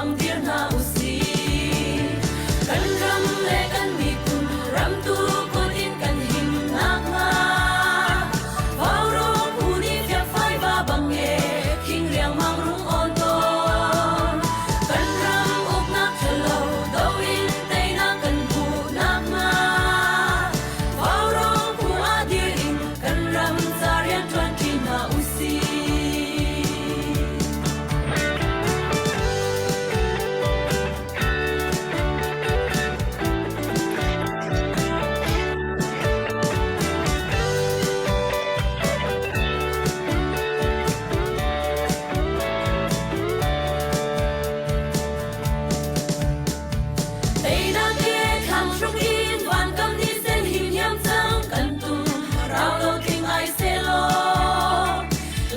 bang dir hna usih. Kan ram le kan miphun ramtu kut in kan him nakhnga Vaurawng phu nih fiakfai va bang e khing riangmang rung awn tawn. Kan ram uknak ṭhalo do in teinak kan hmuh nakhnga Vaurawng phu ah dir in kan ram ca rianṭuan ṭi hna usih. Teinak he thlang hruk in vankam ni sen him hiam cang kan tum rau lo tling ai selaw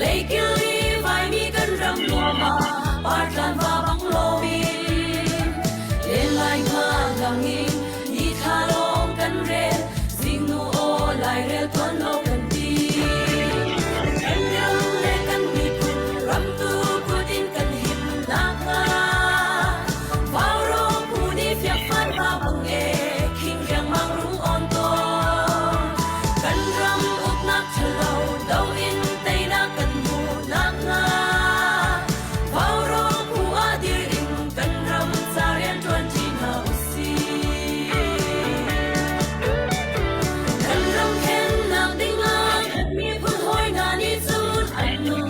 leikil i vaimi kan ram nuam ah partlan va bang loin len lai nga lang in ni thla lawng kan rel zingnu aw lairel tuan lo kan ti kan ram le kan miphun ramtu kut in kan him nakhnga Vaurawng phu nih fiakfan va bang e khing riangmang rung awn tawn kan ram uknak ṭhalo do in teinak kan hmuh nakhnga Vaurawng phu ah dir in kan ram ca rianṭuan ṭi hna usih. Kan ram khennak dingah kan miphun hawi hna nih cun an nun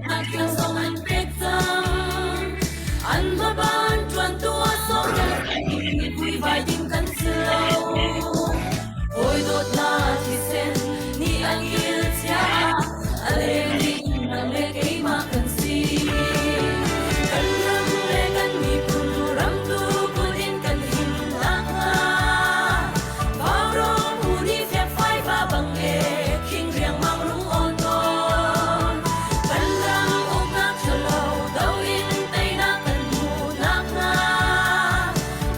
nak tiang zong an pek cang. An hmaban ṭuantu ah sawm mipui vai ding kan si lo. Hawi dawtnak thisen nih an kil chia a leng ding nang le keimah kan si. Kan ram le kan miphun ramtu kut in kan him nakhnga Vaurawng phu nih fiakfai va bang e khing riangmang rung awn tawn. Kan ram uknak ṭhalo do in teinak kan hmuh nakhnga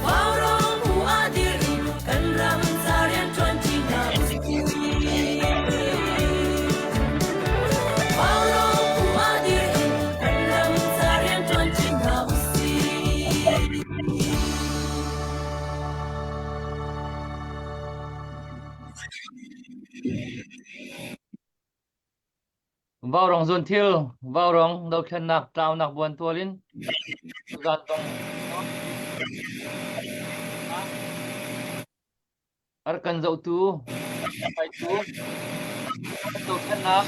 Vaurawng phu ah dir in kan ram ca rianṭuan ṭi hna usih. Vaurawng phu ah dir in kan ram ca rianṭuan ṭi hna usih. Vaurawng zuanthil, vaurawng dothlennak tlaunak buan tual in tuzaan zong a rak kan zohtu, hruaitu, dothlennak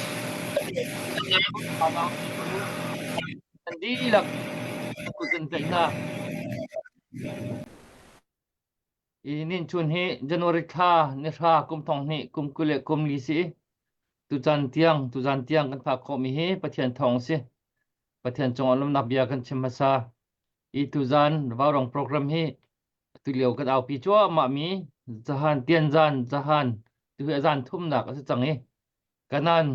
kan dihlak kut kan tlaih hna. I ninchun hi January thla nihra kum thong hnih kum 20 le kum li si. Tuchan tiang tuzan tiang kan phak khawhmi hi Pathian thawng si. Pathian cung ah lawmhnak bia kan chim hmasa. I tuzan Vaurong program hi tulio kan aupi cuahmah mi zahan tianzan zahan tuhi a zan thumnak a si cang i kanan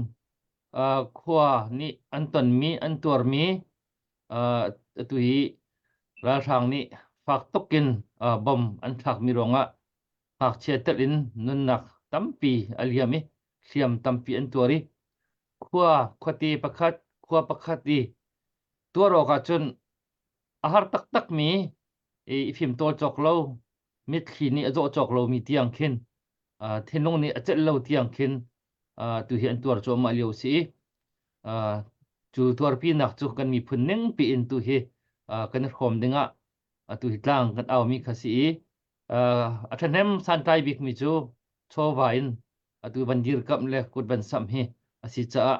khua nih an tonmi an tuarmi atu hi ralhrang nih fak tukin bom an thlakmi ruangah ngakchia telh in nunnak tampi a liam i hliam tampi an tuar i khua khuate pakhat khua pakhat i tuar awk ahcun a har taktakmi i fimtawl cawk lo mitthli nih a zawh cawk lomi tiang khin thinlung nih a celh lo tiang khin tu hi an tuar cuahmah lio si i cu tuarpinak cu kan miphun ning piin tu hi kan i hrawm dingah atu hi tlang kan aumi kha si i a ṭhahnem santlai bikmi cu chawva in atu van dirkamh le kut van samh hi a si caah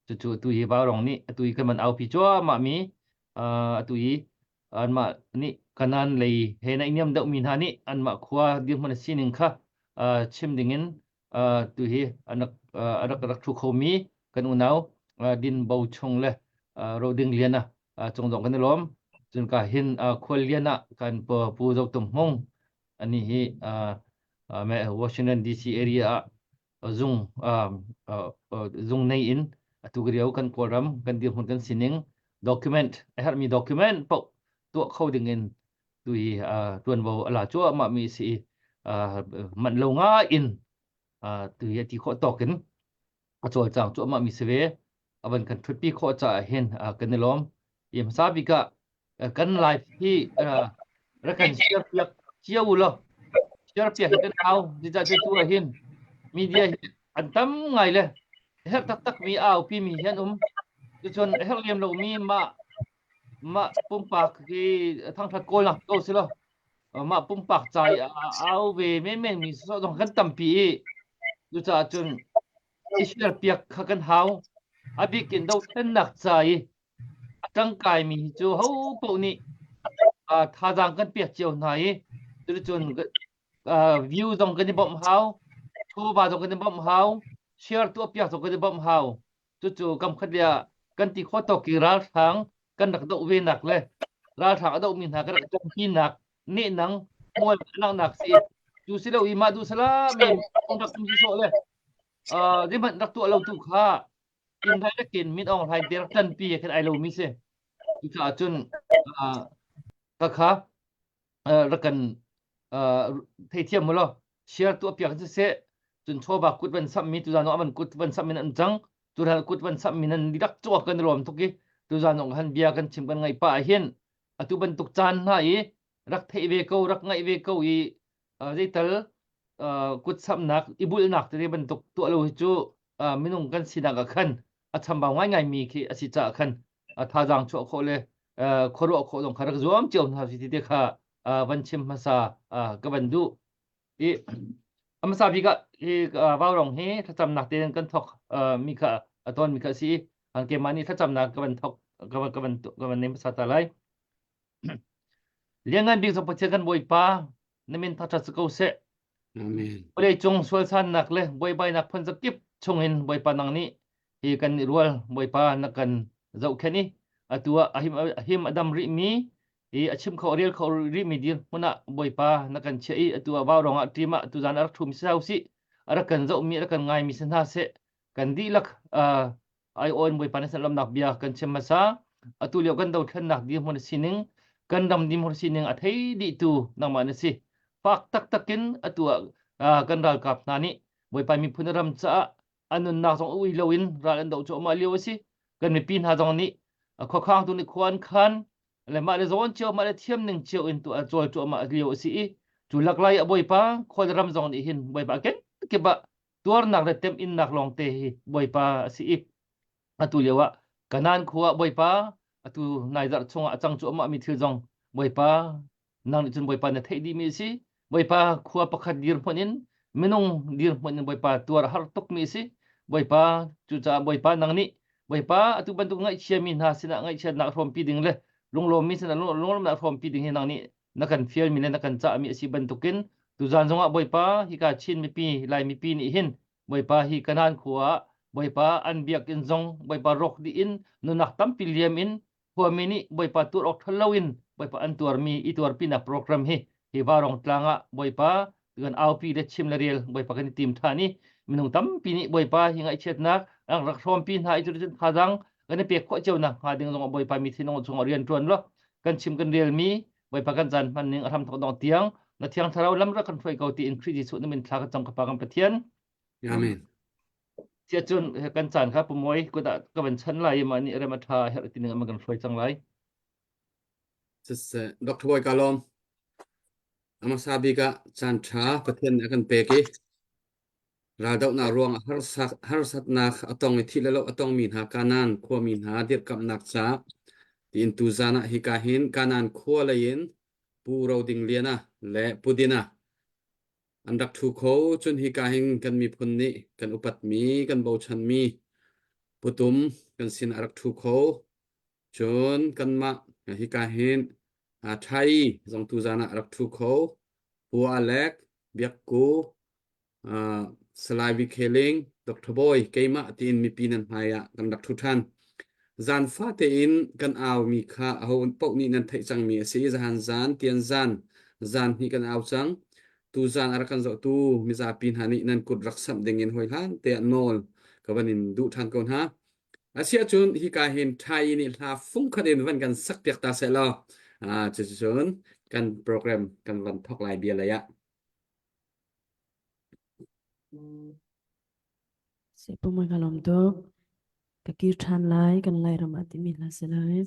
cucu atu hi Vaurawng nih atu hi kan van aupi cuahmah mi atu hi anmah nih Kanan lei he naihniam deuhmi hna nih anmah khua dirhmun a sining kha chim dingin tu hi an rak a rak rak thu khomi kan unau Din Bo Chung le Roding Lian a cung zong kan i lawm. Cun ka hin khual lian ah kan Pu Zo Tum Hmung ani hi Washington DC area ah zung zung nei in atu rio kan Kawlram kan dirhmun kan sining document a herhmi document paoh tuah kho ding in tu hi tuanvo a la cuahmah mi si i manh lo ngai in tu hi a ti khawh tawk in a cawlcang cuahmah mi si ve a van kan thutpi khawh caah hin kan i lawm i hmasa bik ah. Kan live hi rak kan share piak cio u law share piak hi kan hau. Zeicah cu tu ah hin media hi an tam ngai le herh taktak mi aupi mi hi an um. Cucun herh lem lomi mah mah pumpak hi thangthat kawlnak ko si lo. Mah pumpak ca i au ve menmen mi sawsawh zong kan tampi i cucaah cun i share piak kha kan hau. A bik in dothlennak ca i a ṭangkaimi hi cu ho paoh nih thazaang kan pek cio hna i cuticun view zong kan i bawmh hau, chawva zong kan i bawmh hau, share tuahpiak zong kan i bawmh hau. Cucu kamkhat le ah kan ti khawh tawk i ralhrang kan rak doh ve nak le ralhrang a dohmi hna kan rak ṭanpinak nehnang hmual langhnak si. Cu si lo i mah duh salah men rak um sawh le zeihmanh rak tuah lo tu kha indirect in Min Aung Hlaing te rak ṭanpi khan ai lomi si. Cucaah cun khakha rak kan theithiam mu law share tuah piak siseh cun chawva kut van sammi tuzan zong van kut van sammi an cang tuzan kut van sammi nan dihlak cungah kan i lawm tuk i tuzan zong han bia kan chim kan ngaih pah ahhin atu bantuk caan hna i rak theih ve ko rak ngaih ve ko i zeital kut samnak i bulhnak tete bantuk tuah lo hi cu minung kan sinak ah khan a chambau ngaingai mi khi a si caah khan thazaang chuah khawh le khuaruah khawh zong kha rak zuam cio hna si ti te kha van chim hmasa ka van duh i a hmasa bik ah hi vaurong hi thlacamnak tein kan thawk mi kha a tawn mi kha a si i keimah nih thlacamnak ka van thawk ka van ka van ka van nem hmasa ta lai. Lianngan bik zong Pathian kan Bawipa na min thangṭhat si ko seh. Amen. Vawlei cung sualsannak le buaibainak phun zakip chungin Bawipa nang nih hi kan i rual Bawipa na kan zohkhenh i atu ah a him a him a dam rihmi i a chim kho a rel kho rihmi dirhmun ah Bawipa na kan chiah i atu ah vaurawng ah ṭim ah tuzan a rak ṭhumi si hna usih a rak kan zohmi a rak kan ngaimi si hna seh kan dihlak aiawh in Bawipa nih lawmnak bia kan chim hmasa. Atu lio kan dothlennak dirhmun a sining, kan ram dirhmun sining a thei dihtu nangmah na si. Fak taktak in atu ah kan ralkap hna nih Bawipa miphun ram caah an nunnak zong ui loin ral an doh cuahmah lio a si. Kan mipi hna zong nih khuakhangtu nih khua an khan le mah le zawn cio mah le thiam ning cio in tu a cawl cuahmah lio a si i cu laklai a Bawipa khual ram zong nih hin Bawipa kenkip ah tuarnak le temhinnak lawngte hi Bawipa a si i atu lio ah Kanaan khua ah Bawipa atu nai zarh chungah a cang cuahmah mi thil zong Bawipa nang nih cun Bawipa na theih dihmi a si. Bawipa khua pakhat dirhmun in minung dirhmun in Bawipa tuar a har tukmi a si. Bawipa cucaah Bawipa nang nih Bawipa atu bantuk ngaihchiami hna sinah ngaihchiatnak hrawmpi ding le lunglawmmi sinah lunglawmnak hrawmpi ding hi nang nih na kan fialmi le na kan cahmi a si bantukin tuzan zongah Bawipa hika Chin mipi Lai mipi nih hin Bawipa hi Kanaan khua ah Bawipa an biakinn zong Bawipa rawk dih in nunak tampi liam in khuami nih Bawipa tuar awk ṭhal loin Bawipa an tuarmi i tuarpinak program hi hi Varong tlang ah Bawipa kan aupi le chim le rel Bawipa kan i tim ṭhan i minung tampi nih Bawipa hi ngaihchiatnak an rak hrawmpi hna i cuticun thazaang kan i pek khawh cio nak hnga ding zongah Bawipa mi thinlung chungah rian ṭuan law kan chim kan relmi Bawipa kan caan hman ning a hram thok dong tiang na thiang thlarau lam rak kan hruai ko tiin Khrih Jesuh na min thla kan cam ka pa kan Pathian. Amen. Sia cun kan caan kha pumoi kut ah ka van chan lai i mah nih rem a ṭha herh ti ning ah kan hruai cang lai. Siseh, Dr. Bawi ka lawm. A hmasa bik ah caan ṭha Pathian nih a kan pek i Raldohnak ruangah harsatnak a tong i thih le loh a tongmi hna Kanaan khuami hna dirhkamhnak ca tiin tuzan ah hika hin Kanaan khua lei in Pu Ro Ding Liana le Pu Dina an rak ṭhu kho. Cun hika hin kan miphun nih kan upatmi, kan bochanmi Pu Tum kan sin a rak ṭhu kho. Cun kanmah hika hin Ṭhai zong tuzan ah a rak ṭhu kho. Pu Alek, Biak Ku, Uh, Salai VK Ling, Dr. Bawi, keimah tiin mipi nan hmai ah kan rak ṭhu ṭhan. Zan fate in kan aumi kha aho paoh nih nan theih cangmi a si. Zahan zan, tian zan, zan hnih kan au cang. Tu zan a rak kan zohtu mizapi hna nih nan kut rak samh ding in hawihlan te ah nawl ka van in duh ṭhan ko hna. Asiahcun hika hin ṭhai nih hla fungkhat in van kan sakpiak ta seh law, ah, cuticun kan program kan van thawk lai bia lei ah. Pumai ka lawm tuk. Ka kir ṭhan lai kan Lairam ah timi hla si lai.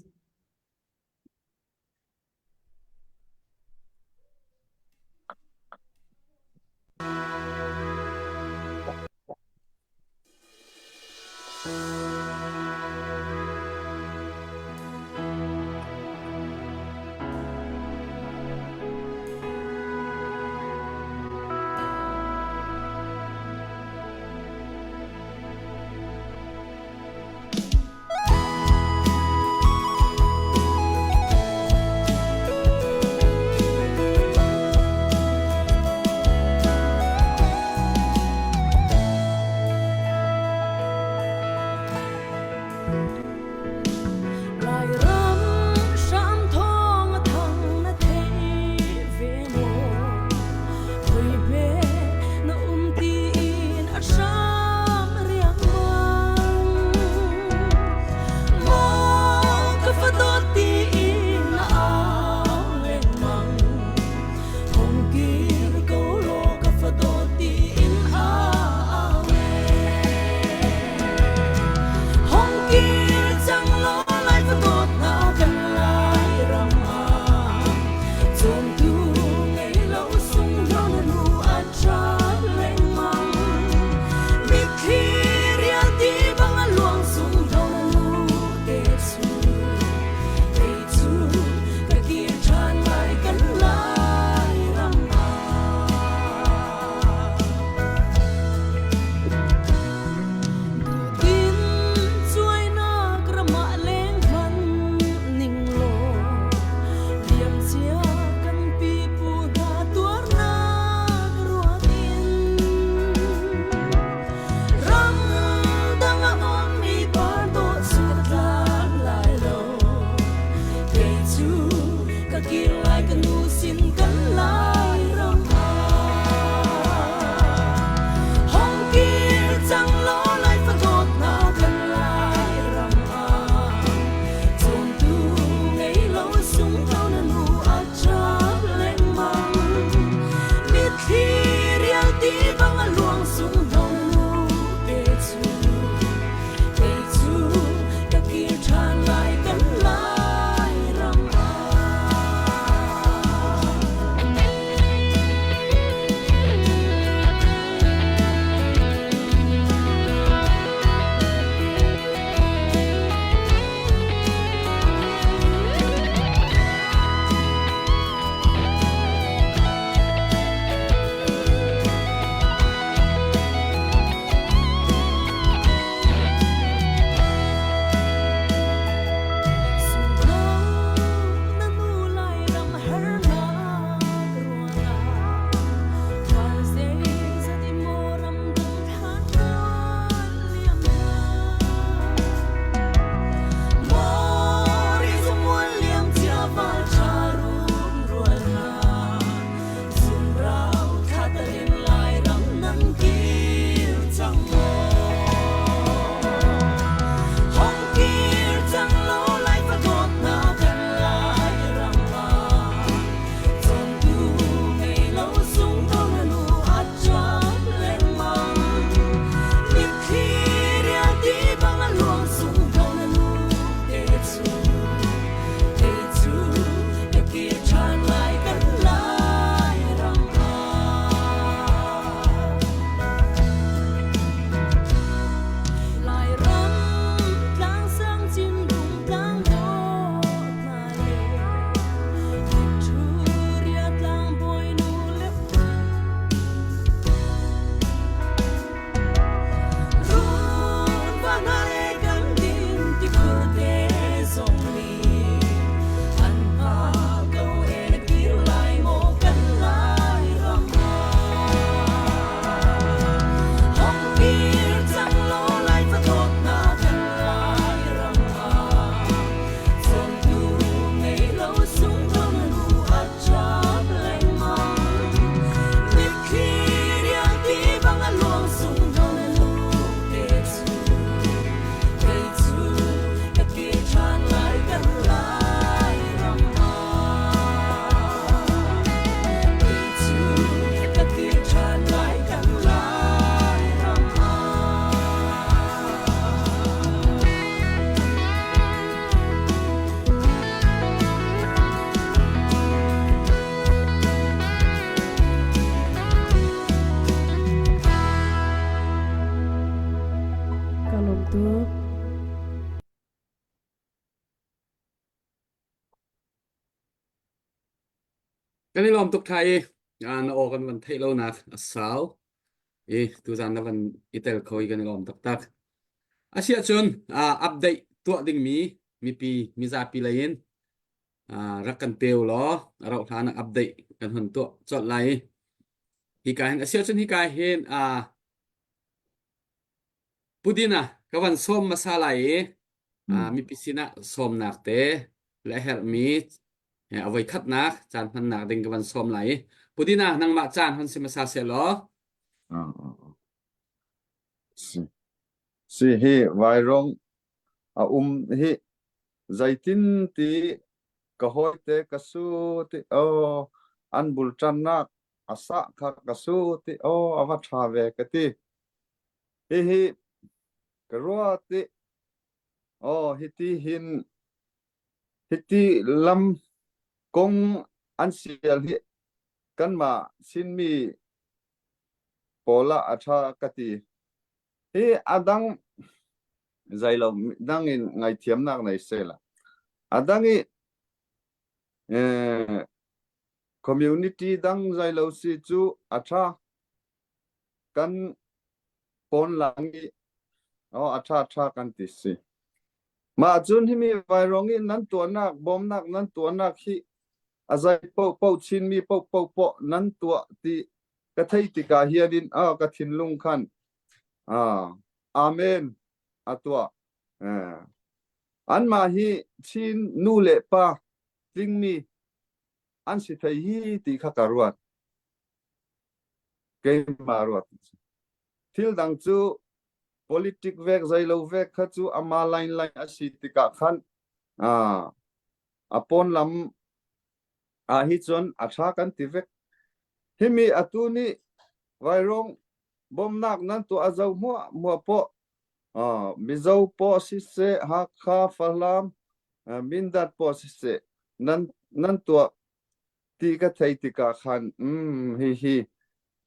tuk. Kan i lawm tuk thai i na aw kan van theih lonak a sau i tuzan na van i tel kho i kan i lawm taktak. Asiahcun update tuah dingmi mipi mizapi lei in rak kan pe u law a rauh hlan ah update kan hon tuah colh lai. Hika hin asiahcun hika hin Pudina ka van sawm hmasa lai i mipi sinah sawmnak te le a herhmi a voikhatnak caan hmannak ding ka van sawm lai i Pudina nangmah caan hon si hmasa seh law. Si si hi vairong a um hi zeitin ti ka hawite ka su ti aw an bulṭannak a sah kha ka su ti aw a va ṭha ve ka ti. Hihi ka ruat i aw hiti hin hiti lam kong an sial hi kanmah Chinmi pawl ah a ṭha ka ti. Hi a dang zeilo dang in ngaithiamnak nei sehla. A dang i eh, community dang zeilo si cu a ṭha. Kan pawnlang i aw a ṭha ṭha kan ti si. Mah cun himi vairawng i nan tuahnak bawmnak nan tuahnak hi a zei paohpaoh Chinmi paohpaoh poh nan tuah ti ka theih tikah hian in a ka thinlung khan ah amen a tuah. Eh. Anmah hi Chin nu le pa tlingmi an si thei hi ti kha ka ruat. Keimah ruat. Thil dang cu politic vek zeilo vek kha cu ama line line a si tikah khan ah a pawn lam ah hi cun a ṭha kan ti vek. Himi atu nih Vairawng bawmnak nan tuah a zo hmuah hmuah poh Mizo poh siseh, Hakha, Falam, Mindat poh siseh, nan nan tuah ti ka thei tikah khan mm hihi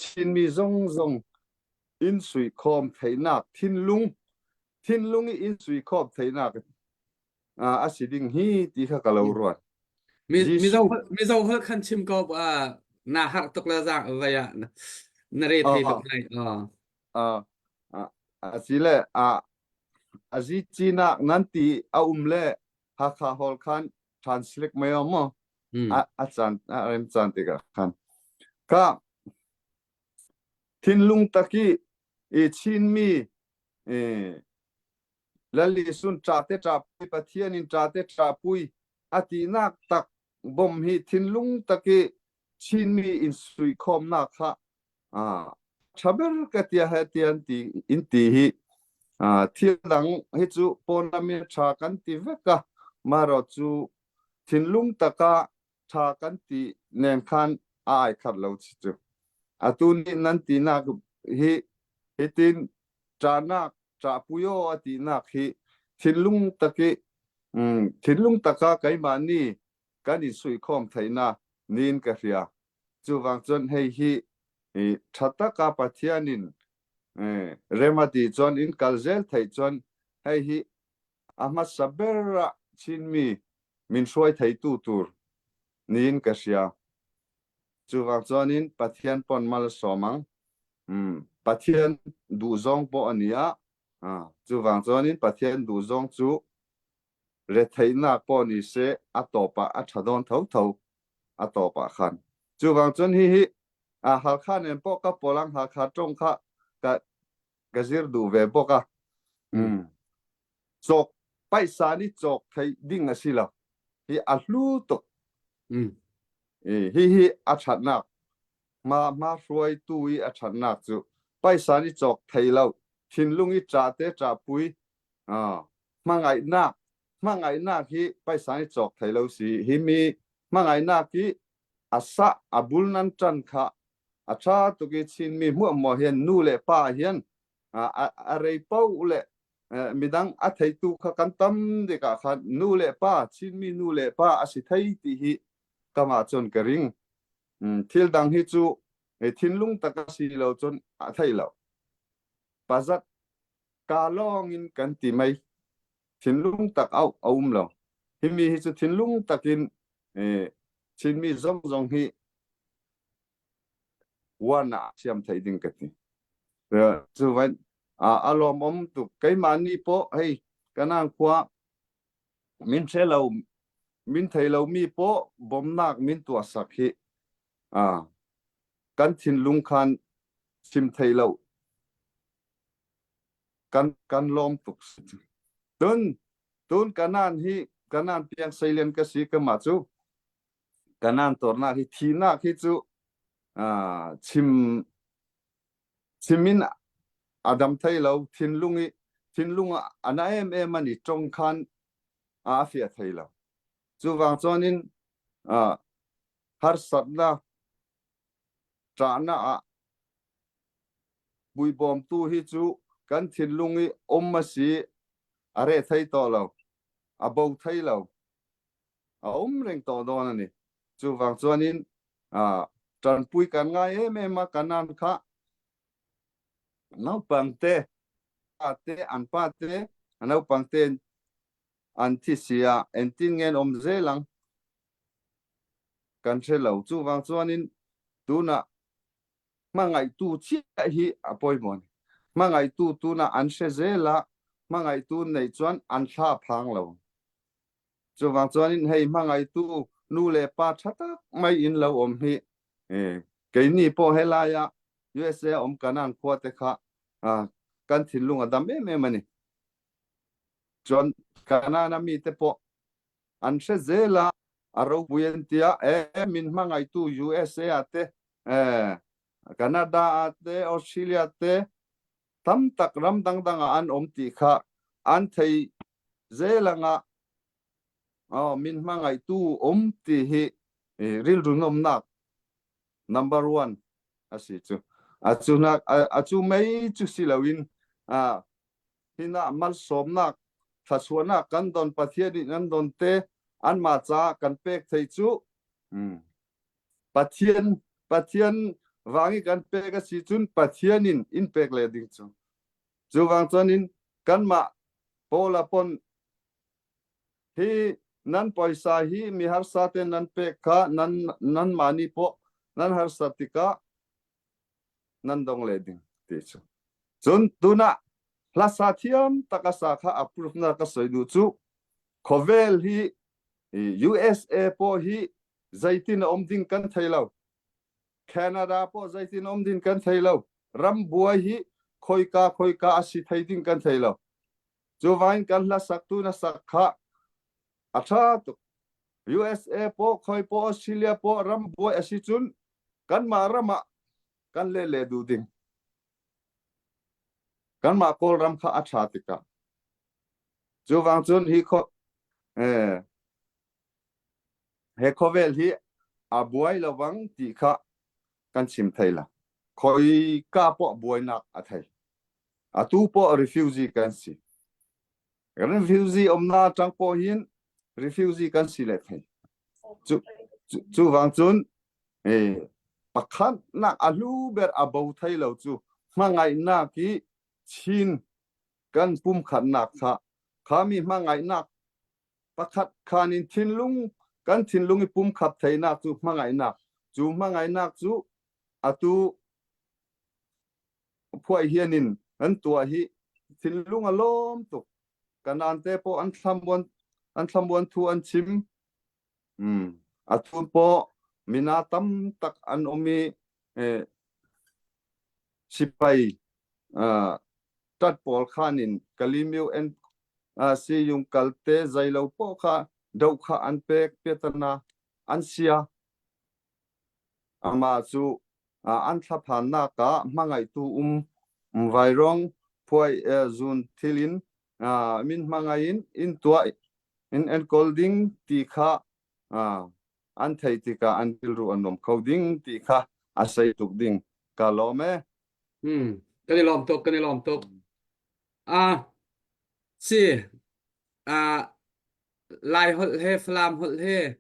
Chinmi zong zong inn suikhawm theihnak thinlung thinlung i inn suikhawm theihnak a si ding hi ti kha ka lo ruat. Mizo Mizo holh khan chim ko na har tuk le za vai ah na re thei tuk lai. A si le a a zi cinak nan ti a um le Hakha hall khan translate mai mo a a caan a rem caan tikah khan ka thinlung taki i Chinmi Lal Isun ṭa te ṭahpui Pathian in ṭa te ṭahpui a tinak tak bom hi thinlung tak i Chinmi in suikhawmnak kha ṭha ber ka tia he tian ti in ti hi thil dang hi cu pawnlam in ṭha kan ti vek a maro cu thinlung taka ṭha kan ti nen khan a ai khat lo chi cu atu nih nan tinak hi hitin ṭahnak ṭahpui aw a tinak hi thinlung tak i thinlung taka keimah nih kan in suikhawm theihnak niin ka hria. Cuvang cun hei hi ṭha taka Pathian in rem a ti cun in kal zel theih cun hei hi a hmasa ber ah Chinmi min hruai theitu tur niin ka hria. Cuvang chuan in Pathian pon mal a sawm ang. Pathian duhzawng pawh a ni a. Cuvang chuan in Pathian duhzawng cu retheihnak pawh ni se a tawp ah a ṭha dawn thotho a tawp ah khan. Cuvang cun hihi Halkha nen pawh ka pawl ang Halkha ṭong kha ka ka zir duh ve bawk a. Cawk paisa nih cawk theih ding a si lo. Hi a hlu tuk. Hi hi a ṭhatnak hma hma hruaitu i a ṭhatnak cu paisa nih cawk thei lo thinlung i ṭah te ṭahpui hmangaihnak hmangaihnak hi paisa nih cawk thei lo si hi mi hmangaihnak hi a sah a bul nan ṭan kha a ṭha tuk i Chinmi hmuahhmuah hian nu le pa hian a rei paoh le midang a theitu kha kan tam tikah khan nu le pa Chinmi nu le pa a si thei ti hi kamah cun ka ring. Thil dang hi cu thinlung tak a si lo cun a thei lo. Pazat. Ka lawng in kan ti mei. Thinlung tak au a um lo. Himi hi cu thinlung takin eh, Chinmi zong zong hi wan ah siam thei ding ka ti. Cu van a lawm om tuk. Keimah nih pawh hei kanang khua min hre lo min thei lo mi pawh bawmnak min tuah sak hi kan thinlung khan chim thei lo kan kan lawm tuk. Tun tun kanan hi kanan piang seilen ka si kama cu kanan tornak hi thinak hi cu chim chimin a dam thei lo thinlung i thinlung a na em em ani tong khan a fiah thei lo chuvang chuanin harsatnak ṭahnak ah puibawmtu hi cu kan thinlung i um a si a re thei tawh lo a bo thei lo a um reng tawh dawn ani chuvang chuanin ṭanpui kan ngai em em a kanan kha naupang te te an pa te naupang te an thi sia entin ngen om zelang kan hre lo chuvang chuanin tuna hmangaihtu chiah hi a pawimawh ni hmangaihtu tuna an hre zela hmangaihtu nei chuan an thla phang lo chuvang chuanin hei hmangaihtu nu le pa tha tak mai in lo awm hi keini pawh helaia USA awm kanan khua te kha kan thinlung a dam em em ani chuan Kanaan mi te pawh an hre zela a ropui an tia e min hmangaihtu USA ah te e Canada ah te Australia te tam tak ram dangdang ah an awm tih kha an thei zel anga oh min hmangaihtu awm ti hi rilru nawmnak number one a si chu a chu nak a chu mai chu si loin a hinah malsawmnak thluachuahnak kan don Pathian nih nan don te anmah caah kan pek thei cu Pathian Pathian vang i kan pek a si cun Pathian in in pek le ding cu cu vang cun in kanmah Paul a pon hi nan poisa hi mi harsa te nan pek kha nan nan mah nih pawh nan harsat tikah nan dong le ding ti cu cun tunah hlasa thiam tak a sa kha approve na ka soi duh cu khawvel hi USA po hi zeitin a um ding kan thei lo Canada po zeitin um ding kan thei lo ram buai hi khoika khoika a si thei ding kan thei lo cu vain kan hla sak tu na sak kha a tha tuk USA po khoi po Australia po ram buai a si cun kanmah ram ah kan le le duh ding kanmah Kawlram kha a ṭha tikah cu vang cun hi kho eh he khawvel hi a buai lovang ti kha kan chim thei la khoi ka pawh buainak a thei atu pawh refugee kan si refugee umna tang pawh hin refugee kan si le thei cu cu vang cun pakhatnak a hlu ber a bo thei lo cu hmangaihnak hi Chin kan pumkhatnak kha khami hmangaihnak pakhat khan in thinlung kan thinlung i pumkhat theinak cu hmangaihnak cu hmangaihnak cu atu phuai hian in an tuah hi thinlung a lawm tuk kanan te pawh an thlamuan an thlamuan thu an chim A thun pawh mina tam tak an um i sipai ṭat pawl khan in Kalimyo en siyung kalte zeilo poh kha doh kha an pek piatana an sia. Amah cu an thlaphannak ah hmangaihtu um vairawng phuai zun thil in min hmangaih in in tuah in enkawl ding ti kha an theih tikah an rilru a nuam kho ding ti kha a sei tuk ding ka lawm e. Hmm, kan i lawm tuk, kan i lawm tuk. Ah, si, ah, Lai holh he, Falam holh he,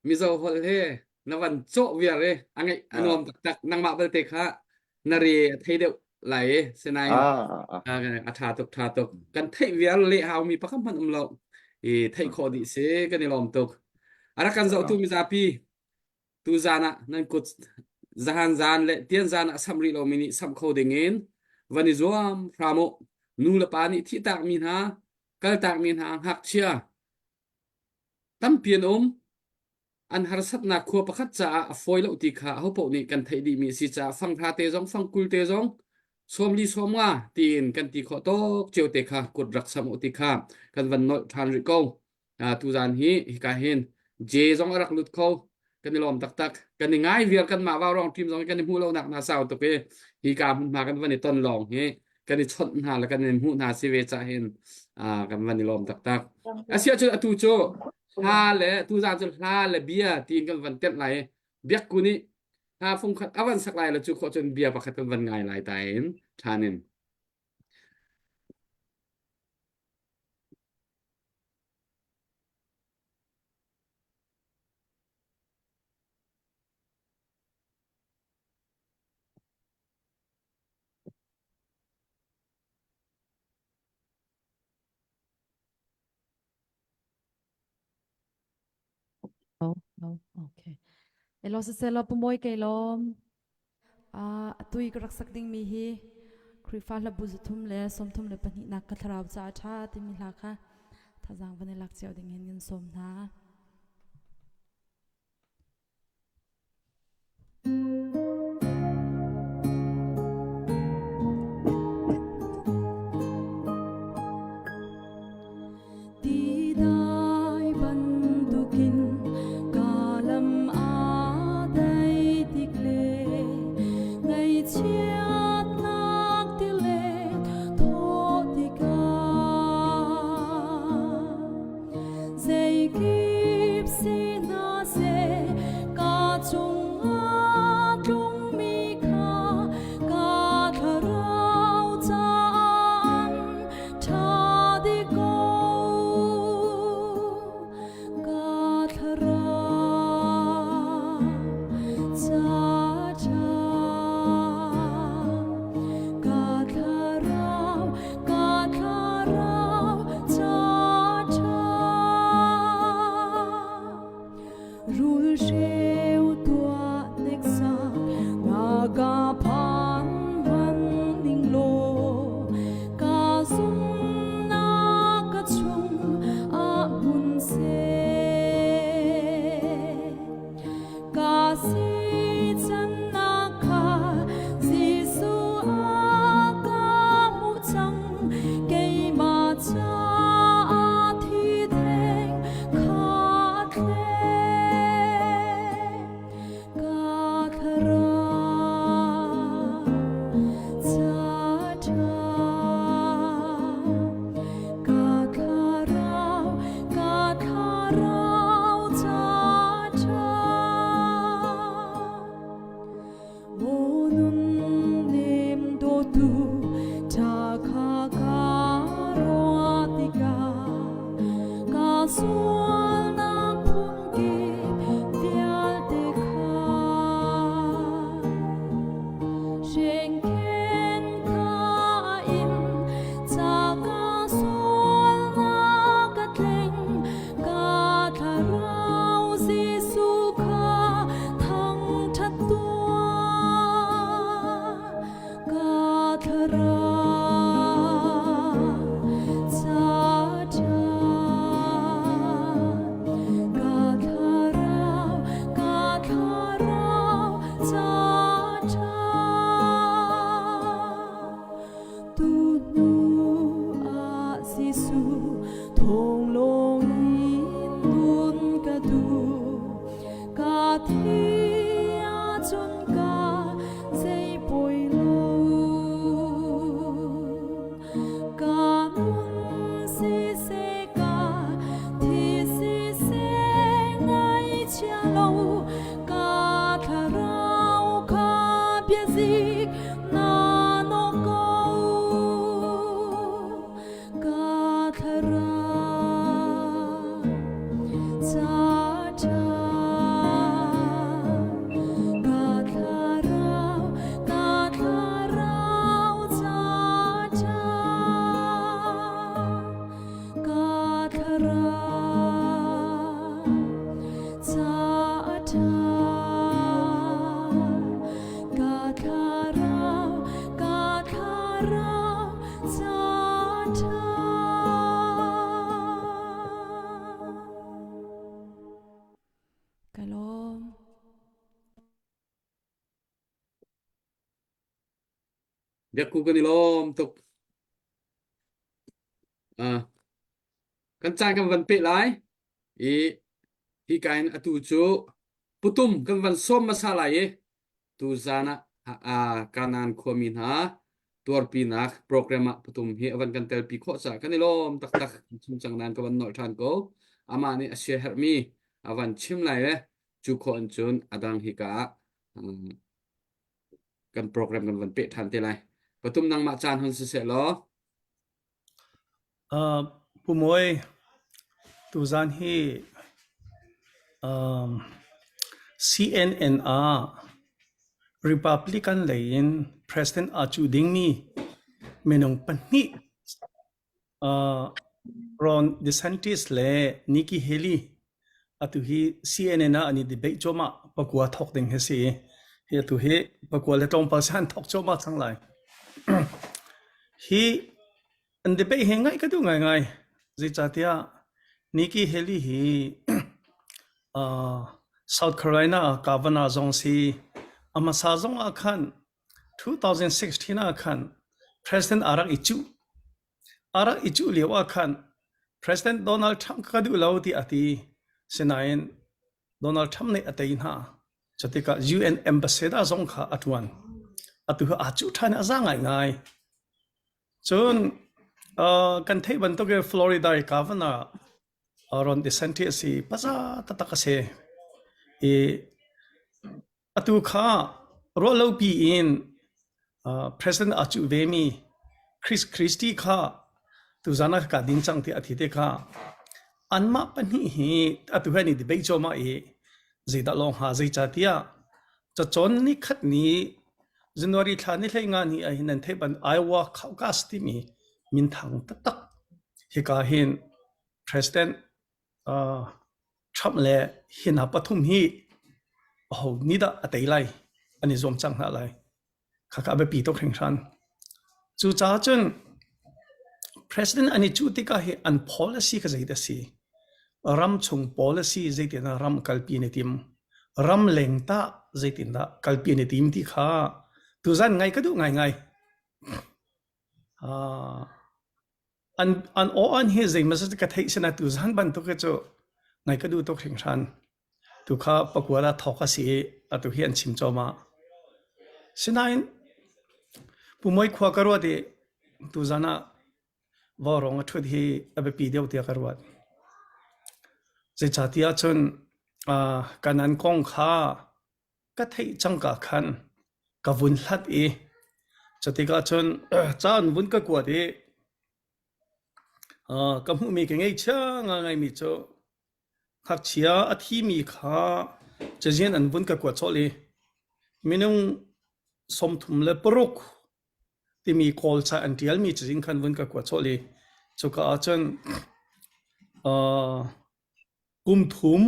Mizo holh he na van cawh viar i a ngeih a nuam taktak. Nangmah belte kha na re a thei deuh. lai i sinain a tha tuk tha tuk kan theih vial le hau mi pakhat hmanh um lo i theih khawh dih si kan i lawm tuk a rak kan zohtu mizapi tu zan ah nan kut zahan zan le tian zan ah sam rih lomi nih sam kho ding in van i zuam hram u nu le pa nih thihtak mi hna kaltak mi hna ngakchia tampi an um an harsatnak khua pakhat caah a fawi lo ti kha ahopaoh nih kan theih dihmi a si caah fanghra te zong fangkul te zong sawmli sawmnga tiin kan ti khawh tawk cio te kha kut rak sam u ti kha kan van nolh ṭhan rih ko. Tuzaan hi hika hin J zong a rak lut kho kan i lawm taktak kan i ngai viar kan mah vaurawng team zong kan i hmuh lonak hna sau tuk i hika hmunhma kan van i ton lawng hi kan i chawnh hna le kan i hmuh hna si ve cah hin kan van i lawm taktak. Asiah cun atu cu hla le tuzaan cu hla le bia tiin kan van tenh lai biakku nih hla fungkhat a van sak lai le cu khawh cun bia pakhat kan van ngai lai ta in ṭhan in. Oh, no, okay. Elo siselaw pumawi kay lawm. Uh, atui ka rak sak ding mi hi Khrihfa hlabu zathum le sawmthum le pahnihnak ka thlarau ca a ṭha timi hla kha thazaang van i lak cio ding in kan sawm hna. Tidai bantukin ka lam aa dai tik le ngaihchiatnak tilet thawh tikah Zeikip si hna seh ka cungah tlungmi kha ka thlarau caah ṭha dih ko. Ka thlarau ca ṭha. Ka thlarau Ka thlarau ca ṭha rulhreu tuah hneksak na ka phan hman ning law ka zumhnak ka chung ah hmun seh. Ka si cannak kha Jesuh a ka hmuh cang keimah caah thi theng kha thleng ka thlarau ca ṭha ka thlarau ka thlarau ca ṭha Maw nun nem dawtu ṭha kha ka ruah tikah ka sualnak phunkip vialte kha Hrengkhen kha in ca ka sualnak ka tleng ka thlarau Jesuh kha thangṭhat tuah ka thlarau ca ṭha ka thlarau ka thlarau ca ṭha tu hnu ah Jesuh thong lawng in nun ka duh ka thi ahcun ka zei poi lo ka nun siseh ka thi siseh ngaihchia lo ka thlarau kha biazik na nawk ko ka thlarau. Biakku kan i lawm tuk. Uh, kan caan kan van peh lai i hi ka in atu cu putum kan van sawm hmasa lai i tu zan ah Kanan khuami hna tuarpinak program ah putum hi a van kan telpi khawh caah kan i lawm taktak chim cang nan ka van nolh ṭhan ko amah nih a sia herhmi a van chim lai le cu khawh in cun a dang hi ka ah kan program kan van peh ṭhan te lai patum nangmah caan hun siseh law Uh, Pu Mawi, tuzan hi um, CNN ah Republican lei in President aa cuh dingmi minung pahnih uh, Ron DeSantis le Nikki Haley atu hi CNN ah an i debate cuahmah pakua thawk ding hi si. Hi atu hi pakua le tlawmpal san thawk cuahmah cang lai. Hi an debate hi ngaih ka duh ngaingai. Zeicahtiah Nikki Haley hi uh, South Carolina ah governor zong si. A hmasa zong ah khan 2016 ah khan President a rak i cuh. A rak i cuh lio ah khan President Donald Trump ka duh lo tiah a ti. Sinain Donald Trump nih a tei hna. Cutikah UN ambassador zong kha a ṭuan. Atu hi aa cuh ṭhan i a za ngaingai. Cun uh, kan theih bantuk in Florida i governor Ron DeSantis a si. Paza taktak a si. I Atu kha ruahlopi in president aa cuh vemi Chris Christie kha tuzan ah ka din cang tiah a ti te kha anmah pahnih hi atu he an i debate cuahmah i zeidah lawng hnga zeicahtiah cacawn ni khat ni January thla ni hlei nga ni ah hin nan theih ban Iowa Caucus timi minthang taktak hika hin president Trump le hi hna pathum hi aho nih dah a tei lai an i zuam cang hna lai. Khakha a biapi tuk hringhran. Cucaah cun president an i cuh tikah hi an policy kha zeidah a si? Ramchung policy zeitindah ram kalpi an i tim? Ram leng tah zeitindah kalpi an i tim ti kha tuzan ngai ka duh ngaingai. Uh, An an aw an hi zeimaw zat ka theih sin atu zan bantuk hi cu ngai ka duh tuk hringhran. Tu kha pakua ah thawk a si i atu hi an chim cawmah. Sinain Pumoi khua ka ruat i tuzan ah vaurawng a ṭhut hi a biapi deuh tiah ka ruat. Zeicahtiah cun uh, kanan kong kha ka theih cangka khan ka vun hlat i cutikah cun ca an vun ka kuat i ka hmuhmi ka ngeihchia ngaingaimi cu ngakchia a thimi kha cazin an vun ka kuat colh i minung 36 timi Kawl ca an ṭialmi cazin khan vun ka kuat colh i cuka ah cun Kum thum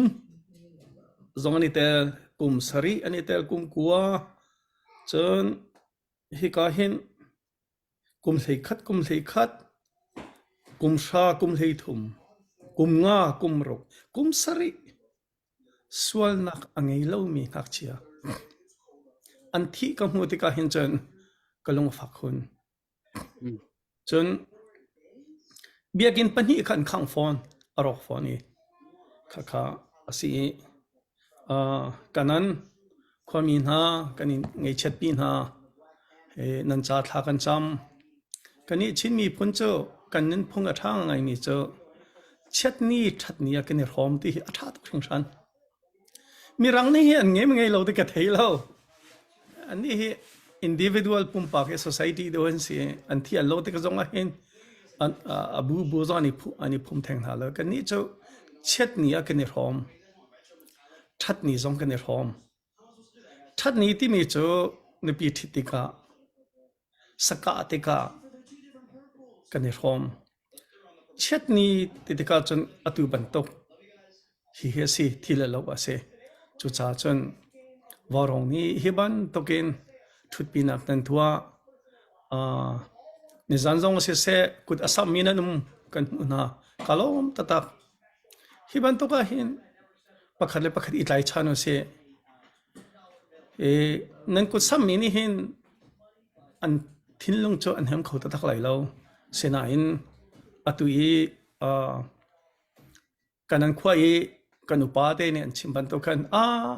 zong an i tel, kum sarih an i tel, kum kua. Cun hika hin kum 11, kum 11, kum hra, kum 13, kum nga, kum ruk, kum sarih sualnak a ngei lomi ngakchia an thih ka hmuh tikah hin cun ka lung a fak khun. Cun biakinn pahnih kha an khangh fawn, a rawk fawn i khakha a si i uh, kanan khuami hna kan in ngaihchiatpi hna nan ca thla kan cam. Kannih Chin miphun cu kan nunphung a ṭha ngaimi cu chiatni ṭhatni ah kan i hrawm ti hi a ṭha tuk hringhran. Mirang nih hi an ngei ngei lo ti ka thei lo. Annih hi individual pumpak hi society deuh an si. An thi an lo tik zong ah hin an a bu bu zong an i an i phum theng hna lo. Kannih cu chiatni ah kan i hrawm. Ṭhatni zong kan i hrawm. Ṭhatni timi cu nupi ṭhit tikah sakah tikah kan i hrawm. Chiatni ti tikah cun atu bantuk hihi a si, thi le lo a si. Cucaah cun vaurawng nih hi bantukin ṭhutpinak nan tuah. Uh, nizan zong siseh kut a sammi nan um kan hmuh hna. Ka lawm taktak. Hi bantuk ah hin pakhat le pakhat i tlaichan u sih. I nan kut sammi nih hin an. Thinlung cu an hem kho taktak lai lo. Sinain atu i uh, kan an khua i kan upa te nih an chim bantuk khan ah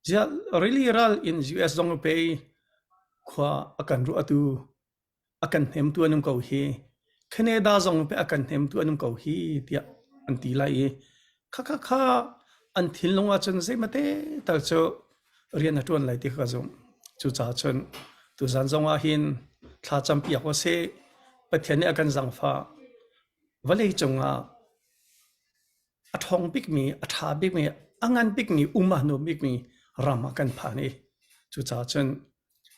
ziah rili ral in US zong pe khua a kan ruahtu a kan hnemtu an um ko hi Canada zong pe a kan hnemtu an um ko hi tiah an ti lai i kha kha kha an thinlung ahcun zeimate tal cu rian a ṭuan lai ti kha ka zumh. Cucaah cun tuzan zong ah hin thla campiak u sih. Pathian nih a kan zaangfah. Vawlei cungah a ṭhawng bikmi, a ṭha bikmi, a ngan bikmi, um a nuam bikmi ram ah kan phan i cucaah cun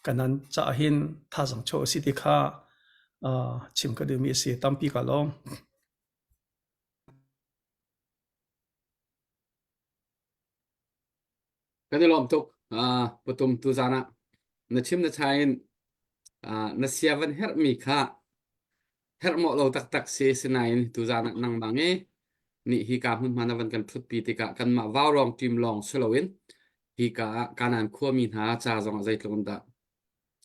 kanan caah hin thazaang chuah u sih ti kha uh, chim ka duhmi a si. Tampi ka lawm. Kan i lawm tuk. Uh, patum tu zan ah na chim na chai in uh, na sia van herhmi kha herh mawh lo taktak si sinain tuzan ah nangmah nge nih hi ka hmunhma na van kan ṭhutpi tikah kanmah vaurawng team lawng si loin hi ka ah Kanaan khuami hna ca zongah zeitluk in dah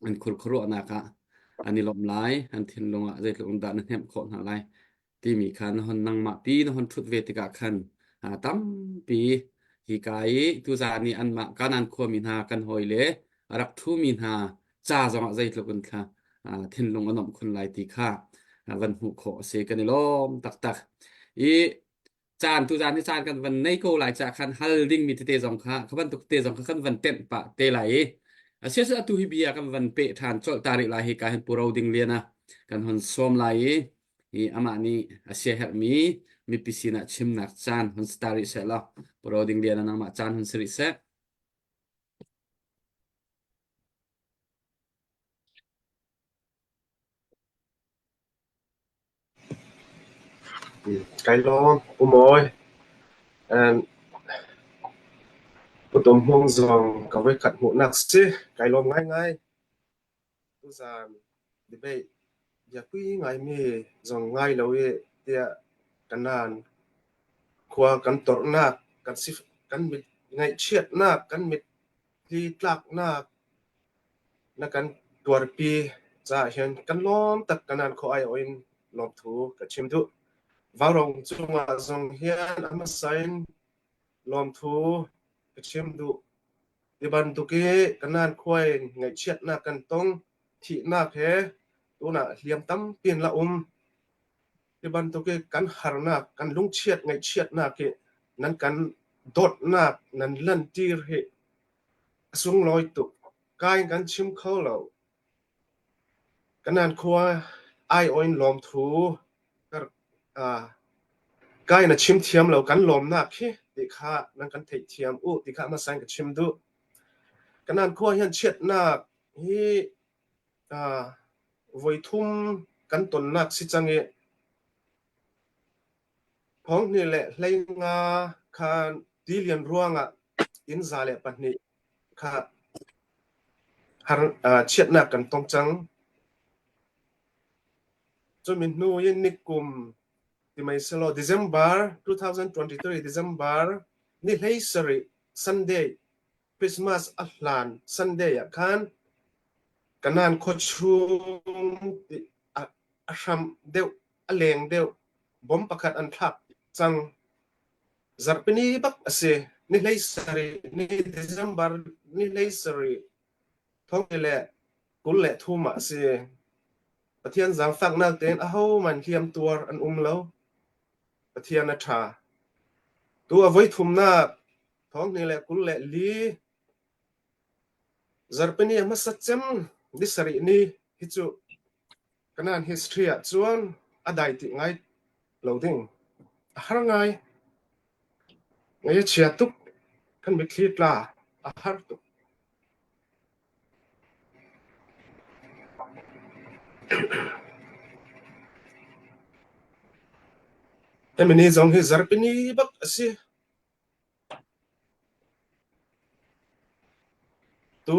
an khurkhuaruahnak ah an i lawmh lai, an thinlung ah zeitluk in dah na hnemh khawh hna lai timi kha na hon nangmah pi na hon ṭhut ve tikah khan tampi hi ka i tuzan i anmah Kanaan khuami hna kan hawi le a rak ṭhumi hna ca zongah zeitluk in thla thinlung a nuamh khun lai ti kha van hmuh khawh a si kan i lawm taktak i caan tu zan hi caan kan van nei ko lai ca khan hal ding mi tete zong kha kha bantuk te zong kha kan van tenh pah te lai i asiasin atu hi bia kan van pe than colh ta rih lai hi ka hin puro ding lian a kan hon sawm lai i i amah nih a sia herhmi mipi sinah chimnak caan hon si ta rih seh law puro ding lian a nangmah caan hon si rih seh Kai lawm, Pu Mawi. Pu Tum Hmung zong ka voikhat hmuhnak si. Kai lawm ngaingai. Tuzaan debate biapi ngaimi zong ngai lo i tiah kanan khua kan torhnak, kan sif kan mit ngaihchiatnak, kan mitthli tlaknak Na kan tuarpi caah hin kan lawm tak kanan khaw aiawh in lawmthu ka chim duh. Vaurawng cungah zong hin a hmasa in lawmthu ka chim duh. Ti bantuk i kanan khua in ngaihchiatnak kan tong, thihnak he tunah hliam tampi in la um. Ti bantuk i kan harnak, kan lungchiat ngaihchiatnak hi nan kan dawtnak nan lantir hi a sunglawi tuk. Ka in kan chim kho lo. Kanan khua aiawh in lawmthu ka in a chim thiam lo kan lawmnak hi ti kha nan kan theihthiam u ti kha hmasa in ka chim duh. Kanan khua hian chiatnak hi voithum kan tonnak si cang i Thonghnih le 15 khan tilian ruangah inn 102 kha chiatnak kan tong cang. Cumi hnu in nikum ti mei selaw December 2023 December ni 17 Sunday Christmas a hlan Sunday ah khan Kanan khuachung a hram deuh a leng deuh bom pakhat an thlak cang. Zarhpini bak a si. Ni 17 ni December ni 17 thong le 23 ah a si. Pathian zaangfaknak tein ahohmanh hliam tuar an um lo. Pathian a ṭha. Tu a voi thumnak thong hnih le 24 Zarhpini a hmasa cem ni sarih ni hi cu Kanan history ah cun a dai ti ngai lo ding. A har ngai. Ngai a chia tuk. Kan mitthli tla. A har tuk. Hemi ni zong hi zarhpini bak a si. Tu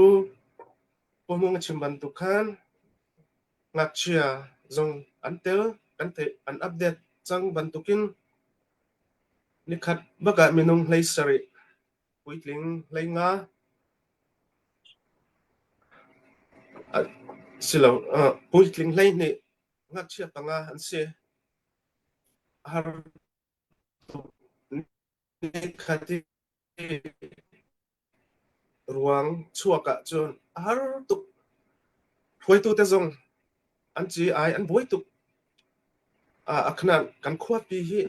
Pu Hmung a chim bantuk khan ngakchia zong an tel kan theih an update cang bantukin nikhat bak ah minung 17 puitling 15. Silo, puitling 12 ngakchia panga an si. Har tuk nikhat i ruang chuak ahcun a har tuk. Hruaitu te zong an ci ai an buai tuk. A khanan kan khuapi hi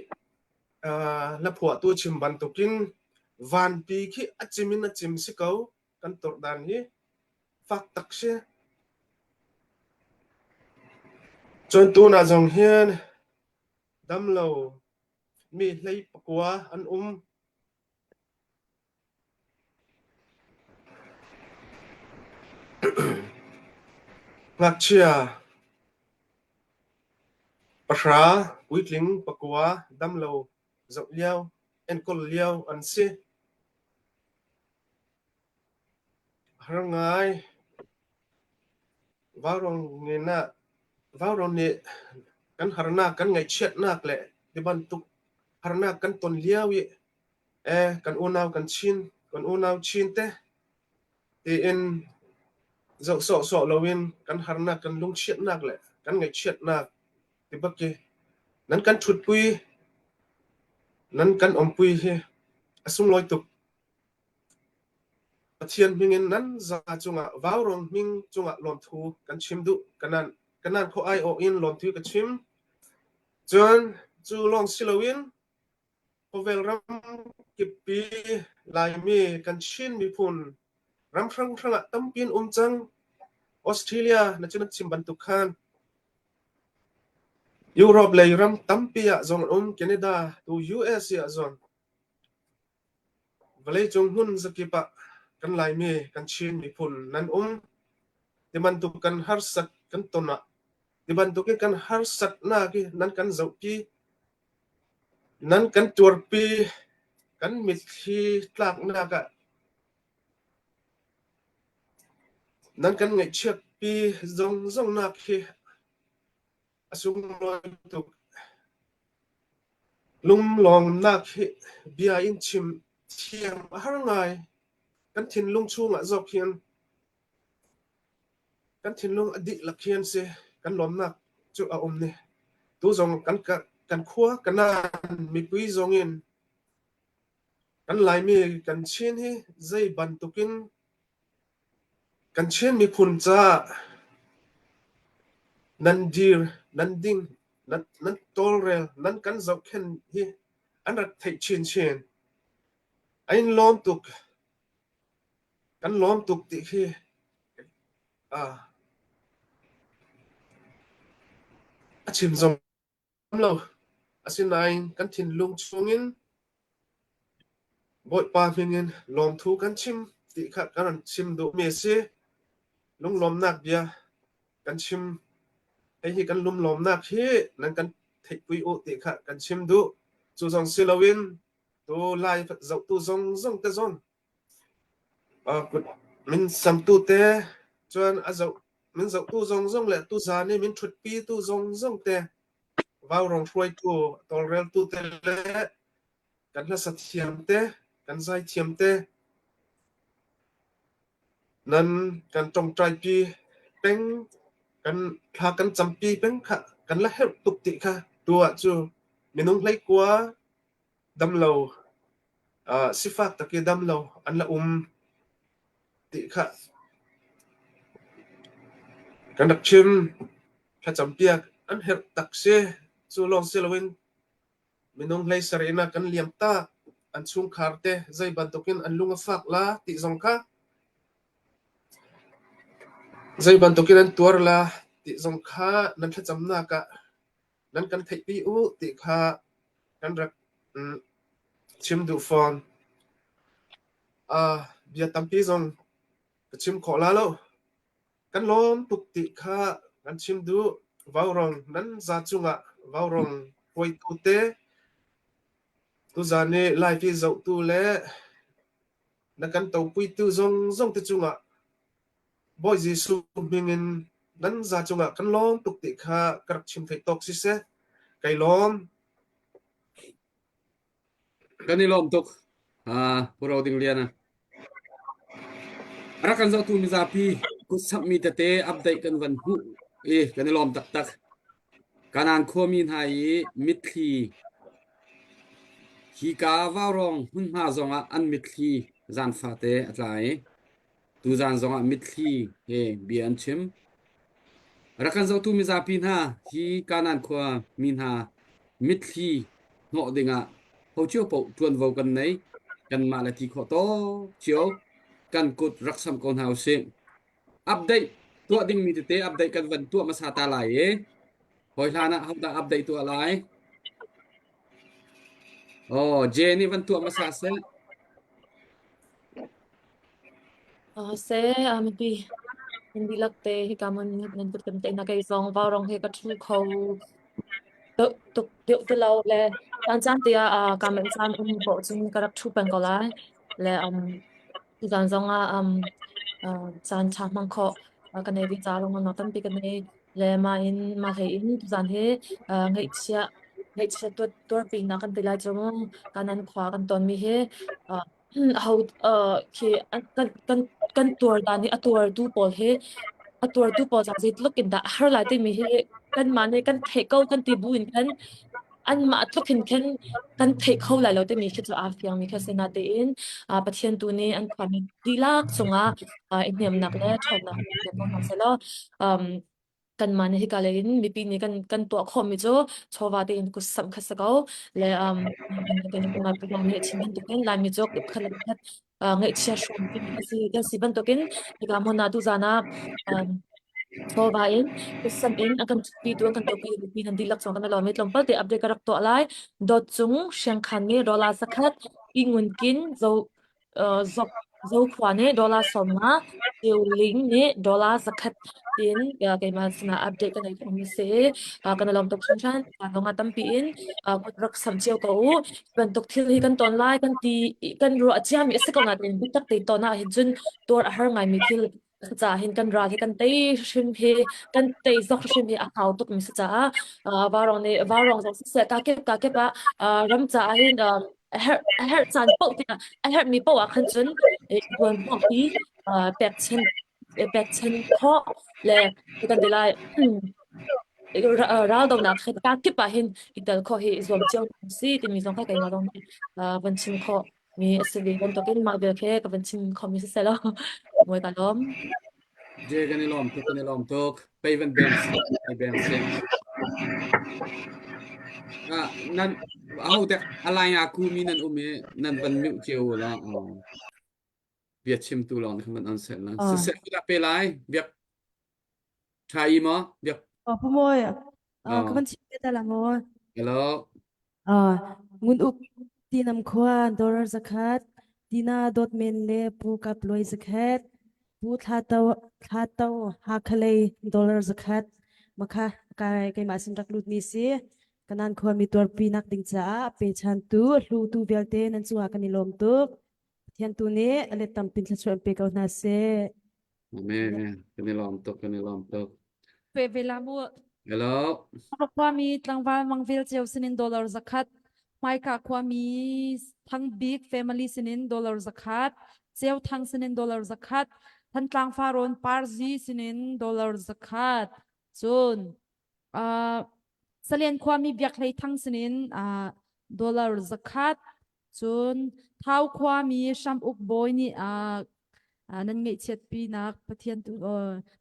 hlaphuahtu chim bantukin vanpi khi a cim in a cim si ko. Kan tuar dan hi fak tak si. Cun tunah zong hin damlo mi hlei pakua an um. Ngakchia pahra, puitling pakua, damlo zoh lio, enkawl lio an si. Har ngai. Vaurawng nih kan harnak, kan ngaihchiatnak le tibantuk harnak kan ton lio i kan unau kan Chin, kan unau Chin te tiin zoh sawhsawh loin kan harnak, kan lungchiatnak le kan ngaihchiatnak ti bak hi nan kan ṭhutpui, nan kan umpui hi a sunglawi tuk. Pathian hming in nan za cungah vaurawng hming cungah lawmthu kan chim duh. Kanan kanan khua aiawh in lawmthu ka chim. Cun cu lawng si loin Khawvel ram kippi Laimi kan Chin miphun ram hranghrang ah tampi an um cang. Australia na cu na chim bantuk khan Europe lei ram tampi ah zong an um. Canada tu US ah zong vawleicung hmun zakip ah kan Laimi kan Chin miphun nan um. Tibantuk kan harsat kan ton ah tibantuk in kan harsatnak hi nan kan zohpi. Nan kan tuarpi, kan mitthli tlaknak ah nan kan ngaihchiatpi zongzongnak hi a sunglawi tuk. Lunglawmnak hi bia in chim thiam a har ngai. Kan thinlung chungah zawk hin Kan thinlung a dihlak hi an si. Kan lawmnak cu a um ni. Tu zong kan kan khua kanan mipui zong in kan Laimi kan Chin hi zei bantukin kan Chin miphun caah nan dir, nan ding, nan, nan tawlrel, nan kan zohkhenh hi an rak theih chinchin. An in lawm tuk. Kan lawm tuk ti khi a chim zom lo. Asinain kan thinlung chungin Bawipa hmin in lawmthu kan chim ti kha kan rak chim duhmi a si. Lunglawmnak bia kan chim. Hihi kan lunglawmnak hi nan kan theihpui u ti kha kan chim duh. Cu zong si loin tu lai zohtu zongzong te zong Min samtu te cun a zoh min zohtu zongzong le tuzaan i min ṭhutpitu zongzong te vaurawng hruaitu tawlreltu te le kan hlasa thiam te kan zaithiam te nan kan ṭongṭaipi peng kan thla kan campi peng kha kan la herh tuk ti kha tu ah cu minung hleikua damlo sifak tak i damlo an la um ti kha kan rak chim. Thlacam piak an herh tak si. Cu lawng si loin minung hlei sarih in kan liam tak. An chungkhar te zei bantukin an lung a fak la ti zong kha zei bantukin an tuar la ti zong kha nan thlacamnak ah nan kan theihpi u ti kha kan rak chim duh fawn. Bia tampi zong ka chim khawh la lo. Kan lawm tuk ti kha kan chim duh. Vaurawng nan za cungah vaurawng hruaitu te tuzaan i live i zohtu le na kan topuitu zongzong te cungah Bawi Jesuh hming in nan za cungah kan lawm tuk ti kha ka rak chim theih tawk siseh. Kai lawm. Kan i lawm tuk. Pu Ro Ding Lian. A rak kan zohtu mizapi. Kutsamhmi tete update kan van hmuh i kan i lawm taktak. Kanaan khuami hna i mitthli hika vaurawng hmunhma zongah an mitthli zan fate a tla i tuzan zongah mitthli he bia an chim. Rak kan zohtu mizapi hna hi Kanaan khua mi hna mitthli hnawh dingah ho cio paoh ṭuanvo kan nei. Kanmah le ti khawh tawk cio kan kut rak samh ko hna usih. Update tuah dingmi tete update kan van tuah hmasa ta lai i hawi hlan ah hodah update tuah lai? Oh, J nih van tuah hmasa seh. Seh, mipi nan dihlak te hika mun nan kut kan teh na kei zong vaurong he ka ṭhu kho tuk deuh ti lo le caan caan te ah kaa manh caan um poh cun ka rak ṭhu peng ko lai. Le um tuzaan zong ah um caan ṭha hmang khawh ka nei ve ca lungrualnak tampi ka nei. Le mah in mah hlei in tuzaan hi ngaihchia ngaihchia tuarpinak kan ti lai cu kanan khua kan tonmi hi aho khi kan kan tuar dan hi a tuartu pawl hi a tuartu pawl ca zeitluk in dah a har lai timi hi kanmah nih kan theih ko kan ti bu in khan anmah tluk hin khin kan theih kho lai lo timi khi cu aa fiangmi khi a si. Natein Pathian tu nih an khuami dihlak cungah i hnemnak le ṭhawnnak pe ko hna seh law kanmah nih hika lei in mipi nih kan kan tuah khawhmi cu chawva tein kutsamh kha si ko le nih chim bantukin Laimi cu khat le khat ngaihchia hrawm si kan si bantukin hika hmun ah tuzaan ah chawva in kutsamh in a kan ṭhutpitu a kan tuahpi mipi nan dihlak cung kan i lawm i tlawmpal te update ka rak tuah lai. Dawt Cung Hriangkhan nih dollar zakhat, Pi Ngun Kin Zo Zok Zokhua nih dollar 50, Ceu Ling nih dollar 100 tiin keimah sinah update ka nei khawhmi si. Kan i lawm tuk hringhran. Lawng ah tampi in kut rak samh cio ko u. Bantuk thil hi kan ton lai kan ti kan ruah ciami a si ko nain biatak te ton ah hin cun tuar a har ngaimi thil caah hin kan ral hi kan tei hrim hi kan tei zok hrim hi a hau tuk mi si caah vaurong nih vaurong zong siseh ka kip ka kip ah ram caah hin a herh a herh caan paoh tikah a herhmi paoh ah khan cun tuan hi pekchan pekchan khawh le kan ti lai ral donak ka kip ah hin i tel khawh hi i zuam cio si timi zong kha keimah zong nih van chim khawh mi a si ve bantukin mah bel khi ka van chim khomi si seh law mawi ka lawm. Je kan i lawm tuk kan i lawm tuk. Pei van beng si pei beng si. Ah nan aho te alai a ku mi nan um i nan van mute cio la. Bia chim tu lawng khan van on sel la. Siseh la pe lai biak tha i maw biak Pu Mawi, ka van chim te ta la maw? Hello. Ngun uk tinam khua dollar zakhat, Tina Dawtmen le Pu Kap Luai zakhat, Pu Thla To Thla To Hakhalei dollar zakhat. Makha kai keimah sin rak lut mi si. Kanan khua mi tuarpi nak ding caah pechantu hlutu vialte nan cungah kan i lawm tuk. Pathian tu nih a let tampin thluachuah in pe ko hna seh. Amen. Kan i lawm tuk, kan i lawm tuk. Pe ve la mu. Hello. Khuami tlangval mangvel cio sinin dollar zakhat, hmaika khuami Thang Bik family sinin dollar zakhat, Ceu Thang sinin dollar zakhat, Thantlang Farawn Parzi sinin dollar zakhat. Cun uh, Salian khuami Biak Hlei Thang sinin uh, dollar zakhat, Cun Thau khuami Hram Uk Bawi nih nan ngaihchiatpinak Pathian tu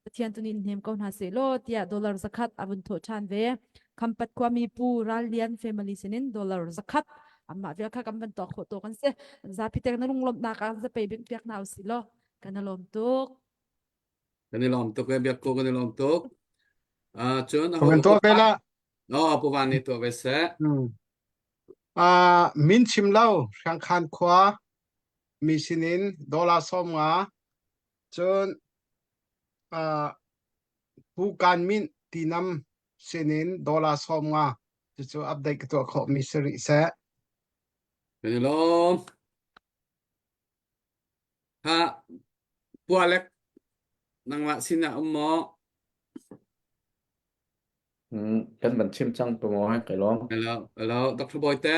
Pathian tu nih hnem ko hna seh law tiah dollar zakhat a vun thawh ṭhan ve. Khampat khuami Pu Ral Lian family sinin dollar zakhat amah vial kha kan van tuah khawh to kan si. Zapi tek na lunglawmhnak ah zapei bik piak hna usih law kan i lawm tuk. Kan i lawm tuk e biak ko kan i lawm tuk. Cun Kan tuah ve la. No, Pu Van nih tuah ve seh. Min chim lo Hriangkhan khua mi sinin dollar 50 cun Pu Kan Minh Tinam sinin dollar 50 cucu update ka tuah khawhmi si rih seh. Kan i lawm. Ha Pualek nangmah sinah um maw? Kan van chim cang tu maw kai lawm. Hello, hello, Dr. Bawite.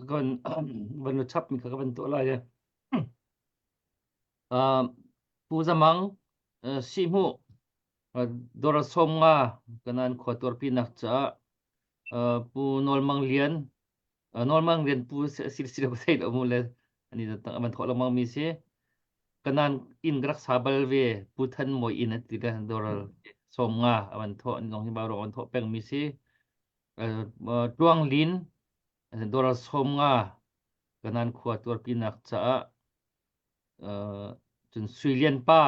Kan van chap mi kha ka van tuah lai. Uh, Pu Zamang. Sihhmuh dawr 50 kanan khua tuarpinak caah Pu Nawl Mang Lian Nawl Mang Lian pu si si lo thei lo mu le ani man thawh lengmang mi si kanan inn ka rak sa bal ve Pu Than Mawi inn ati le dawr 50 aman thawh an zong hi ba ro an thawh peng mi si Tluang Lin dawr 50 kanan khua tuarpinak caah cun Sui Lian pa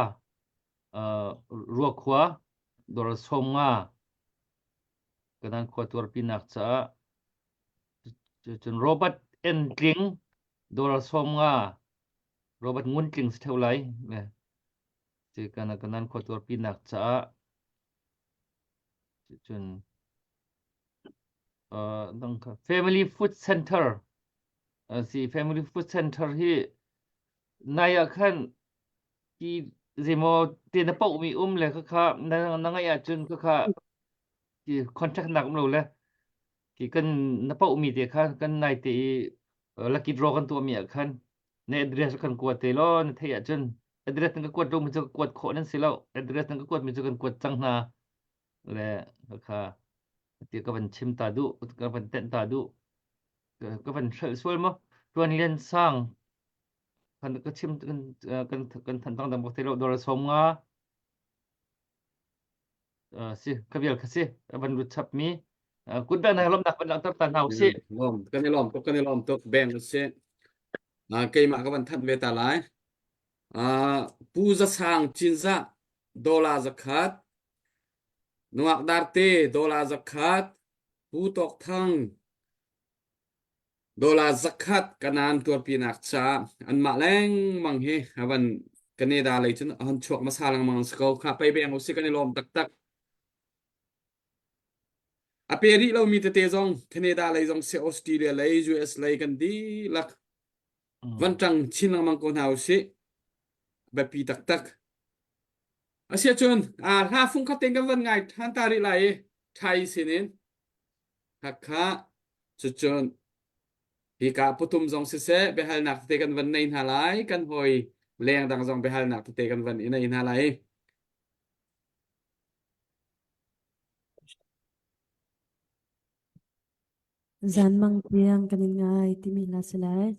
Ruakhua dawr 50 kanan khua tuarpinak caah cun Robert N Tling dawr 50 Robert Ngun Tling si theu lai ci kana kanan khua tuarpinak caah cun Family Food Center si Family Food Center hi nai ah khan ti zeimaw te na paoh mi um le khakha na na ngaih ahcun khakha ti contract nak um lo le ti kan na paoh mi te kha kan nai te i lucky draw kan tuah mi ah khan na address kan kuat te law na theih ahcun address na ka kuat lo mi cu kuat khawh nan si lo address na ka kuat mi cu kan kuat cang hna le kha ti ka van chim ta duh ka van tenh ta duh ka van hrelh sual maw tuan lian sang kan ka chim kan kan kan than tang dang bak te lo dor 50 si ka vial kha si van lut chap mi kut bang na lom nak van langhter ta hna usih lom kan i lom tuk kan i lom tuk beng usih keimah ka van thanh ve ta lai Pu Za Sang Cinzah dollar 100 Nungak Darte dollar 100 Pu Tawk Thang dollar 100 kanan tuarpinak ca anmah lengmang hi avan Canada lei cun a hon chuak hmasa lengmang si ko kha pei beng usih kan i lawm taktak. A pe rih lomi tete zong Canada lei zong si Australia lei US lei kan dihlak van ṭang chin lengmang ko hna usih. Biapi taktak. Asiahcun hla fung khat tein kan van ngai ṭhan ta rih lai i ṭhai sinin Hakha cucun hika putum zong siseh biahalnak tete kan van nei hna lai kan hawi leng dang zong biahalnak tete kan van i nei hna lai. Zanmang tiang kan in ngai timi hla si lai.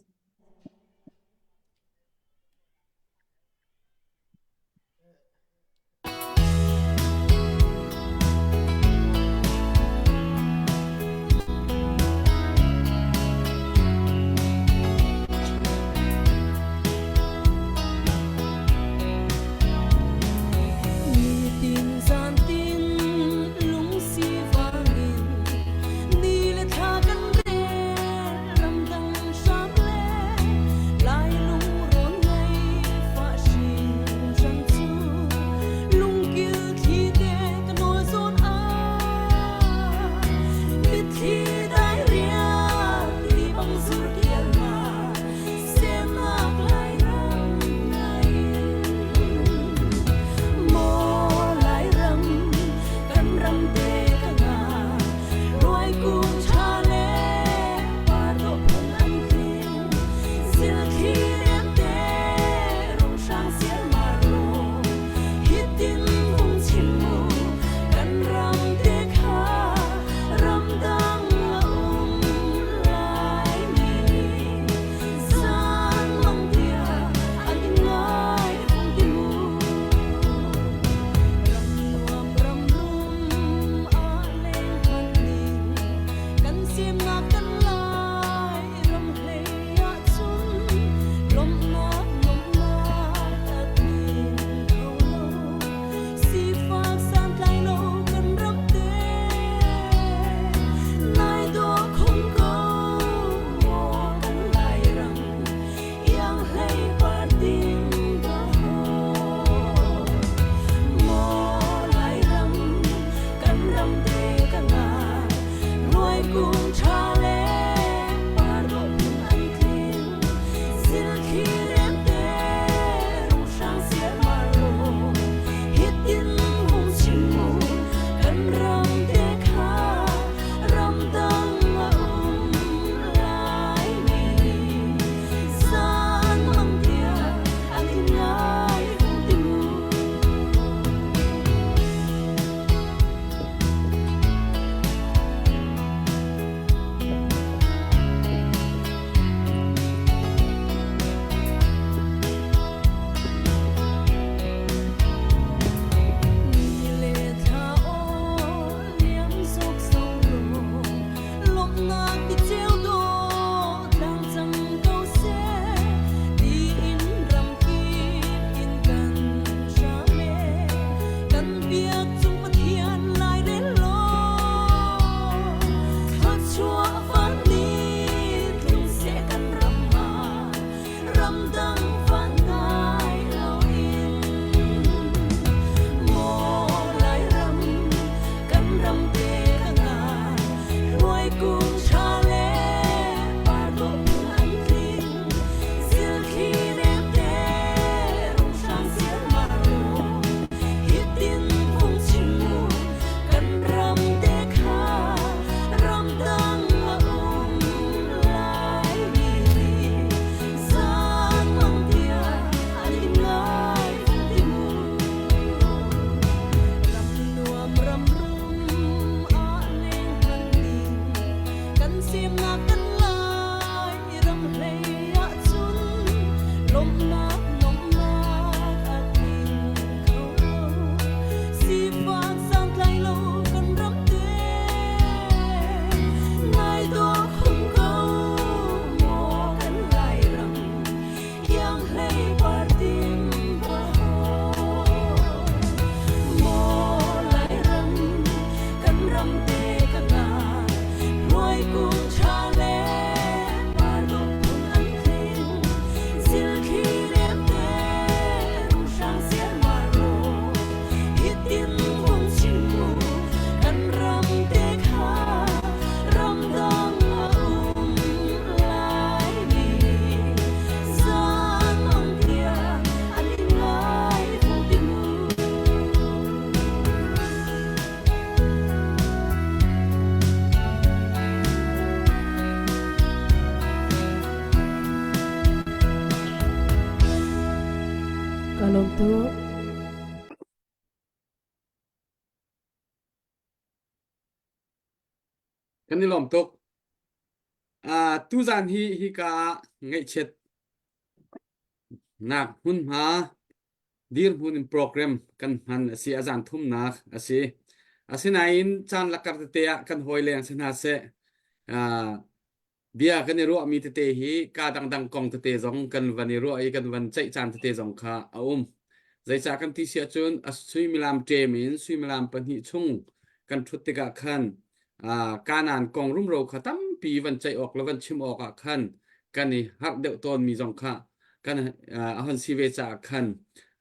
Nitin zantin lungsi vangin ni le thla kan rel ramdang hram le lai lungrawn ngei fa hringhran cu lungkil thli te ka nawl zawn ah mitthli dai riak ti bang zur tial ma Semnak Lairam ngai Maw Lairam kan ram te ka nga Ruai kung tha le par dawh phun an tling Zilthli rem te rung hrang sial mar lo Hitin vung chim mu kan ram te kha ramdang a um lai mi Zanmang tiah an in ngai fong ti mu. Ram nuam ram rum ah leng hmanh ning kan semnak kan lai ram hlei ah cun lawmhnak lawmhnak a tling kho lo. Sifak santlai lo kan ram te nai dawh khung ko maw kan Lairam iang hlei par ding dawh maw Lairam kan ram te ka ngai ruai kung ṭha le. Lawmhnak kan lai ram hlei ahcun lawmhnak lawmhnak a tling kho lo. Sifak santlai lo kan ram te nai dawh khun ko maw kan Lairam iang hlei par tim Maw Lairam kan ram te ka ngai Hruai kung ṭha le par dawh phun an tling Zilthli nem te runghrang siarmar ro Hitin hung chim mu kan ram te kha ramdang a um lai mi zan ong tiang an in ngai fong ti mu. Ka lawm tuk. Kan i lawm tuk. Uh, tuzan hi hika ah ngaihchiat nak hmunhma dirhmun in program kan hman a si a zan thumnak a si. Asinain caan lakar tete ah kan hawi leng si hna seh uh, bia kan i ruahmi tete hi ka dangdang kong tete zong kan van i ruah i kan van ceih caan tete zong kha a um. Zeicah kan ti si ahcun a suimilam ṭem in suimilam pahnih chung kan ṭhut tikah khan uh, Kanaan kong rumro kha tampi van ceih awk le van chim awk ah khan kan i harh deuh tawnmi zong kha kan uh, a hon si ve caah khan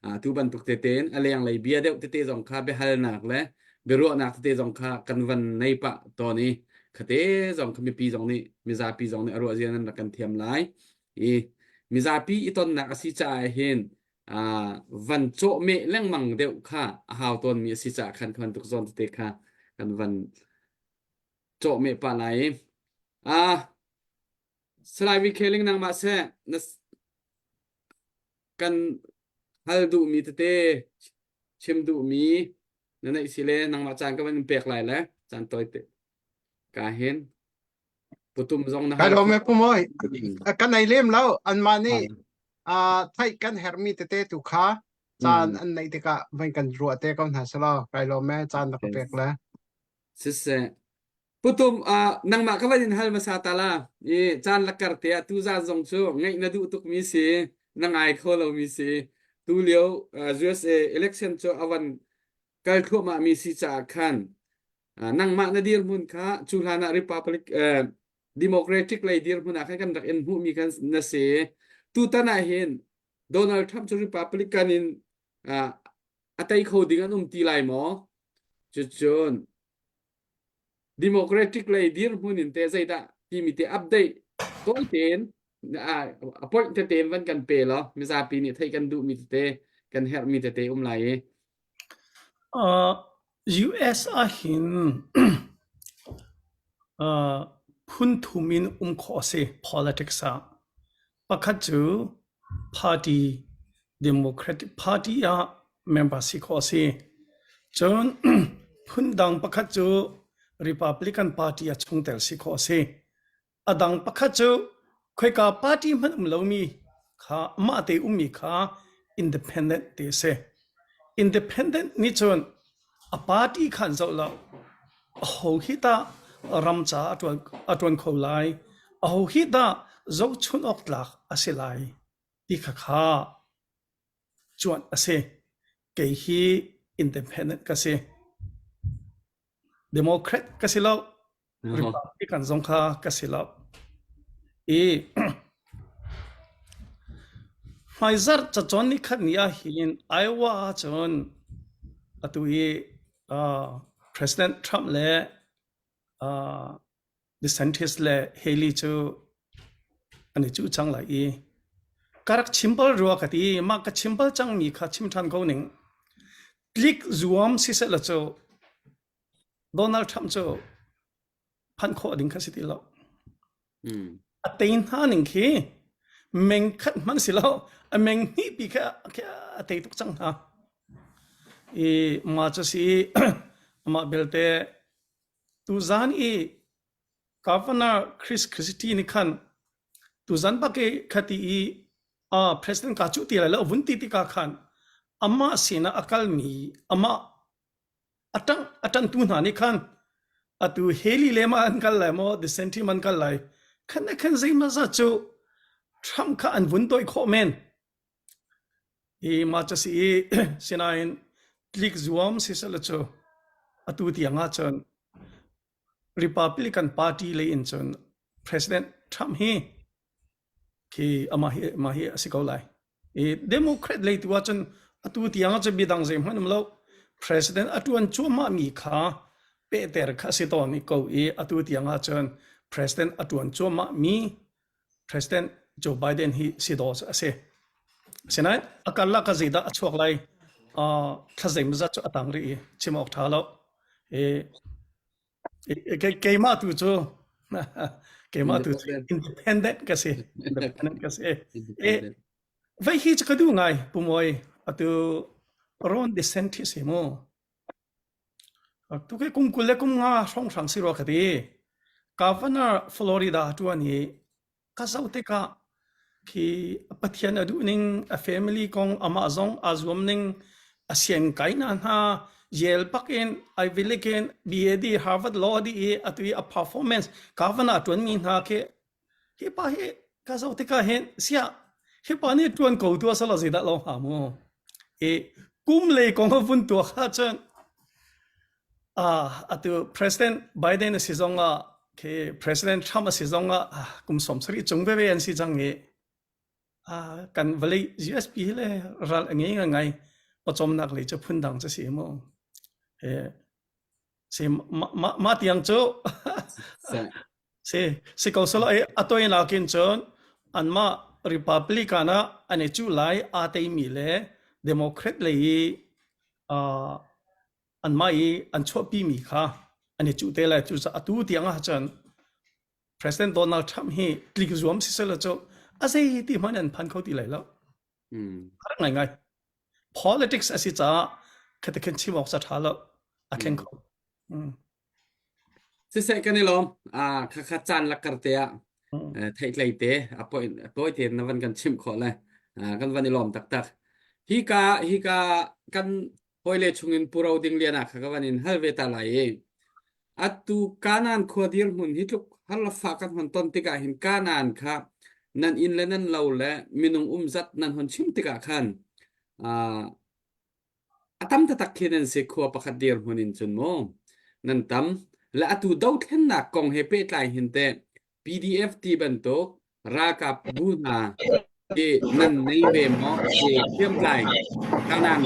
uh, tu bantuk tete in a lenglei bia deuh tete zong kha biahalnak le biaruahnak tete zong kha kan van nei pah tawn i khate zong kha mipi zong nih mizapi zong nih a ruah zia nan rak kan thiam lai i mizapi i tonnak a si caah hin uh, van cawhmeh lengmang deuh kha a hau tawnmi a si caah khan kha bantuk zawn tete kha kan van cawhmeh pah lai i ah Salai Wikeling nangmah seh na kan hal duhmi tete chim duhmi na neih si le nangmah caan ka van in pek lai le caan tawi te ka hin putum zong na Kai hal lawm e pu Mawi. Kan ei lem lo anmah nih theih kan herhmi tete tu kha caan an neih tikah van kan ruah te ko hna selaw kai lawm e caan na ka pek le. Siseh Putum ah nangmah ka van in hal hmasa ta la i caan lakar te ah tuzaan zong cu ngaih na duh tukmi si na ngai kho lomi si tu lio USA election cu a van kal thluahmah mi si caah khan nangmah na dirhmun kha cu hlan ah Republic Democratic lei dirhmun ah khan kan rak in hmuhmi kan na si tutan ah hin Donald Trump cu Republican in a tei kho ding an um ti lai maw cucun Democratic lei dirhmun in te zeidah timi te update tawi tein a point tete in van kan pe law mizapi nih theih kan duhmi tete kan herhmi tete um lai i Uh, US ahhin uh, phun thum in um khawh a si politics ah. Pakhat cu party Democratic Party ah member si khawh a si. Cun phundang pakhat cu Republican Party ah chungtel si khawh a si. A dang pakhat cu khoika party hmanh um lomi kha amah te ummi kha independent ti a si. Independent nih cun a party kha an zoh lo. Aho hi dah ram ca a ṭuan, a ṭuan kho lai? Aho hi dah zohchunh awk tlak a si lai? Ti kha kha cuanh a si. Kei hi independent ka si. Democrat ka si lo. Republican zong kha ka si lo. I hmaizarh cacawn nikhat ni ah hin Iowa ahcun atu i uh, President Trump le uh, DeSantis le Haley cu an i cuh cang lai i ka rak chim bal rua ka ti mah ka chim bal cangmi kha chim ṭhan ko ning tlik zuam siseh la cu Donald Trump cu phanh khawh ding kha si ti lo. A tei hna ning khi meng khat hmanh si lo a meng hnih pi kha a tei tuk cang hna. I mah cu si amah belte tuzan i. Governor Chris Christie nih khan tuzan bak i khati i uh, president ka cu ti lai lo vun ti tikah khan amah sinah a kalmi amah a ṭang a ṭantu hna nih khan atu Haley le ma an kal lai maw DeSantis man kal lai khan le khan zeimaw zat cu Trump kha an vun toih khawh men i mah cu si i sinain tlik zuam siseh cu atu tiang ah cun Republican Party lei in cun President Trump hi khi amah hi mah hi a si ko lai. I Democrat lei tu ahcun atu tiang ahcun bidang zeihmanh um lo. President a ṭuan cuahmah mi kha pehter kha a si tawn i ko i atu tiang ahcun President a ṭuan cuahmah mi President Joe Biden hi si dawh a si. Asinain a karlak ah zeidah a chuak lai uh, thla zeimawzat cu a tang rih i chim awk ṭha lo. I Keimah tu cu keimah tu cu independent ka si. Independent ka si. E, vei hi cu ka duh ngai pumawi atu Ron DeSantis hi mu. Tu ke kum 20 le kum nga hrawnghrang si rua ka ti. Governor Florida tuan hi Ka zoh tikah khi Pathian a duh ning, a family kong amah zong aa zuam ning, a siangkainak hna Yale bak in Ivy League in BAD Harvard Law dih i atu i a performance governor a ṭuanmi hna khi hi pa hi ka zoh tikah hin siah hi pa nih ṭuan ko tu a si lo zeidah lo hnga mu. I kum lei kong a vun tuak ahcun Ah, atu President Biden a si zongah khi President Trump a si zongah ah, kum 70 cung veve an si cang i ah, kan vawlei USP hi le ral a ngei ngai pawcawmnak lei cu phundang cu si mu. Eh, si ma, ma, ma tiang cu si si ko solo e atoi nakin cun anmah Republican ah an i cu lai aa teimi le Democrat lei i uh, anmah i an chuahpimi kha an i cuh te lai. Cucaah atu tiang ahcun President Donald Trump hi tlik zuam si selaw cu a zei ti hmanh an phan kho ti lai lo. Mm. Har ngai ngai. Politics a si caah khati khin chim awk sa tha lo. A thleng kho. Mm. Siseh kan i lawm. Ah, khakha caan lakkar te ah theihtlei te a tawi tein na van kan chimh khawh le kan van i lawm taktak. Hi ka hi ka kan hawile chungin Puro Ding Lian ah kha ka van in hal ve ta lai i atu Kanaan khua dirhmun hi tluk har le fah kan hon ton tikah hin Kanaan kha nan inn le nan lo le minung um zat nan hon chim tikah khan A tam taktak khi nan si khua pakhat dirhmun in cun mu. Nan tam. Le atu dothlennak kong he pehtlai hin teh PDF ti bantuk ralkap bu hna hi nan nei ve maw? Hi hriamtlai kanan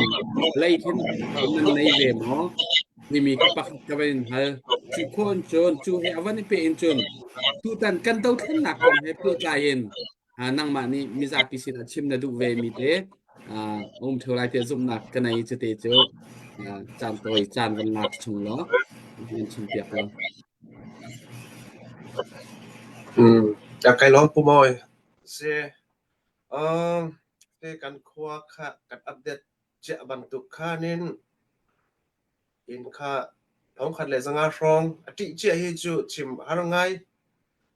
lei khin nan nei ve maw? Timi ka pakhat ka van in hal. Cu khawh in cun, cu he a van i peh in cun tutan kan dothlennak kong he pehtlai in nangmah nih mizapi sinah chim na duh ve mi te um theo lai te zumhnak ka nei cu te cu caan tawi caan van lak chung law nan chim piak law Mm, kai lawm pu mawi si um te kan khua kha kan update chia bantuk khanin Inn kha 1500 hrawng a ṭih cia hi cu chim a har ngai.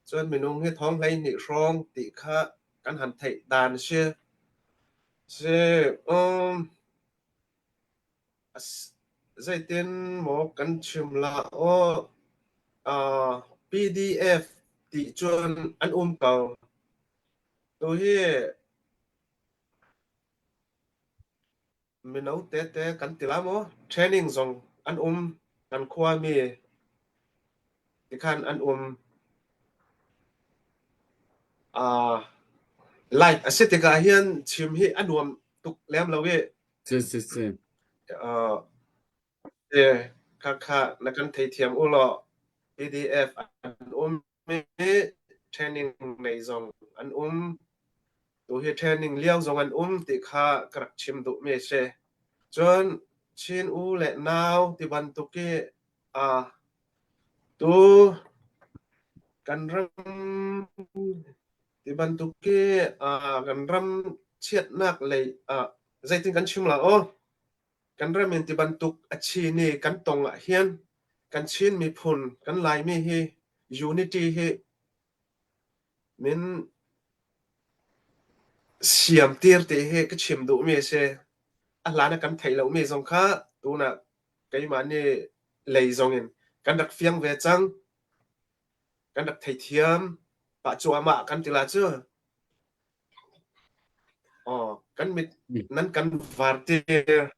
Cun minung hi thong 12 hrawng ti kha kan han theih dan a si. Si, um, zeitin maw kan chim la aw, uh, PDF ti cun an um ko. Tuhi Mino tete kan ti la maw? Training zong an um. Kan khuami tikhan an um. Uh, live a si tikah hin chim hi a nuam tuk lem lo i. Si si si. Uh, eh, khakha na kan theithiam u law PDF an um i training nei zong an um. Tuhi training lio zong an um ti kha ka rak chim duhmi a si. Cun Chin u le nau ti bantuk i uh, tu kan ram ti bantuk i uh, kan ram chiatnak lei uh, zeitin kan chim la aw kan ram in ti bantuk a chi ni kan tong ah hin kan Chin miphun kan Laimi hi. Unity hi min siamtir ti hi ka chim duhmi a si. A hlan ah kan theih lomi zong kha tunah keimah nih lei zong in kan rak fiang ve cang. Kan rak theithiam pah cuahmah kan ti la cu. Aw, kan mit nan kan var tir.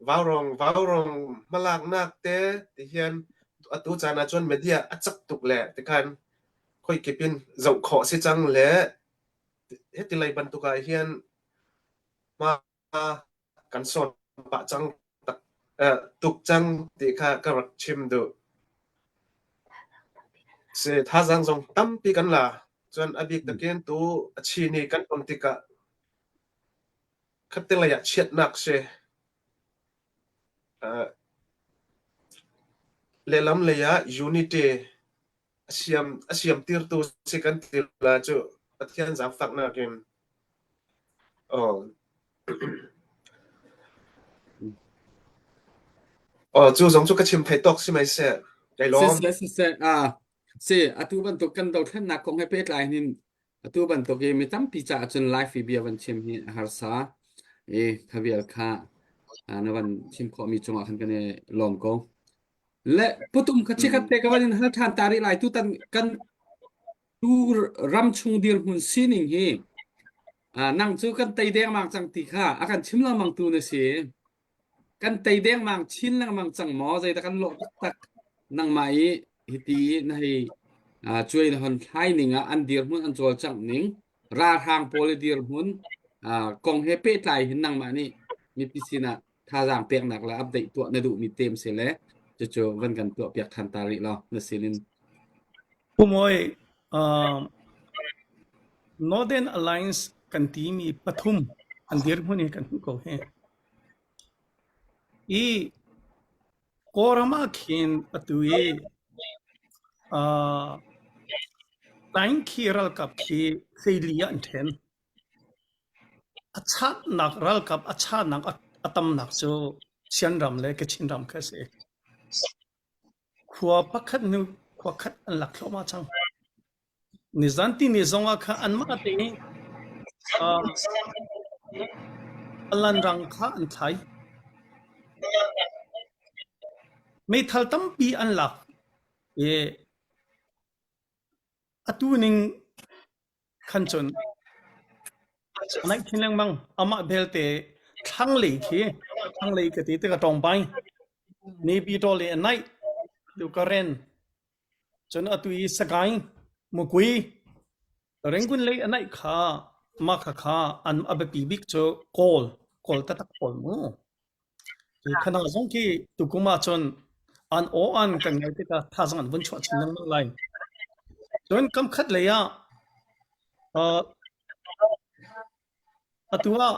Vaurawng vaurawng hmalaknak te ti hian atu caan ah cun media a cak tuk le tikhan khoikip in zoh khawh si cang le heti lei bantuk ah hin hma kan sawn pah cang tak eh, tuk cang ti kha ka rak chim duh. Si thazaang zong tampi kan la. Cun a bik takin tu a chini kan ton tikah Khattelei ah chiatnak si. Uh, lehlam lei ah unity a siam a siam tirtu si kan ti la cu Pathian zaangfaknak in. Oh. Oh, cu zong cu ka chim thei tawk si mai seh. Kai lawm. Siseh, siseh, ah, si, atu bantuk kan dothlennak kong he pehtlai hin Atu bantuk i mi tampi caah cun Laifi bia van chim hi a harsa i kha vial kha na van chim khawhmi cungah khan kan i lawm ko. Le putum kha chikkhat te ka van in hal ṭhan ta rih lai. Tutan kan tu ram chung dirhmun sining hi nang cu kan tei dengmang cang ti kha a kan chim lengmang tu na si. Kan tei dengmang chin lengmang cang maw? Zeidah kan lawh taktak nangmah i hiti na hei cuai na hon thlai ning ah an dirhmun an cawlcangh ning ralhrang pawl i dirhmun kong he pehtlai hin nangmah nih mipi sinah thazaang peknak le update tuah na duhmi tem si le cucu van kan tuah piak than ta rih law na sinin. Pumawi, uh, Northern Alliance kan timi pathum an dirhmun hi kan hmuh ko hi. I Kawlram ah khin atu i uh, Taingkhi ralkap khi hleili ah an ṭhen. A chatnak ralkap a chatnak a tamnak cu Sianram le Kachin ram kha a si. Khua pakhat hnu khua khat an lak thluahmah cang. Nizan tini zongah kha anmah tein uh, alan rang kha an thlai. Meithal tampi an lak i atu ning khan cun a naih chin lengmang. Amah belte thlanglei khi thlanglei ka ti tikah ṭawngpai Naypyidaw le a naih tu Karen Cun atu i Sagaing mukui Rangoon lei a naih kha mah khakha an a biapi bik cu Kawl, Kawl taktak pawl mu. Hi khana zong khi tukum ahcun an aw an kan ngaih tikah thazaang an vun chuah chin lengmang lai. Cun kamkhat lei ah uh, atu ah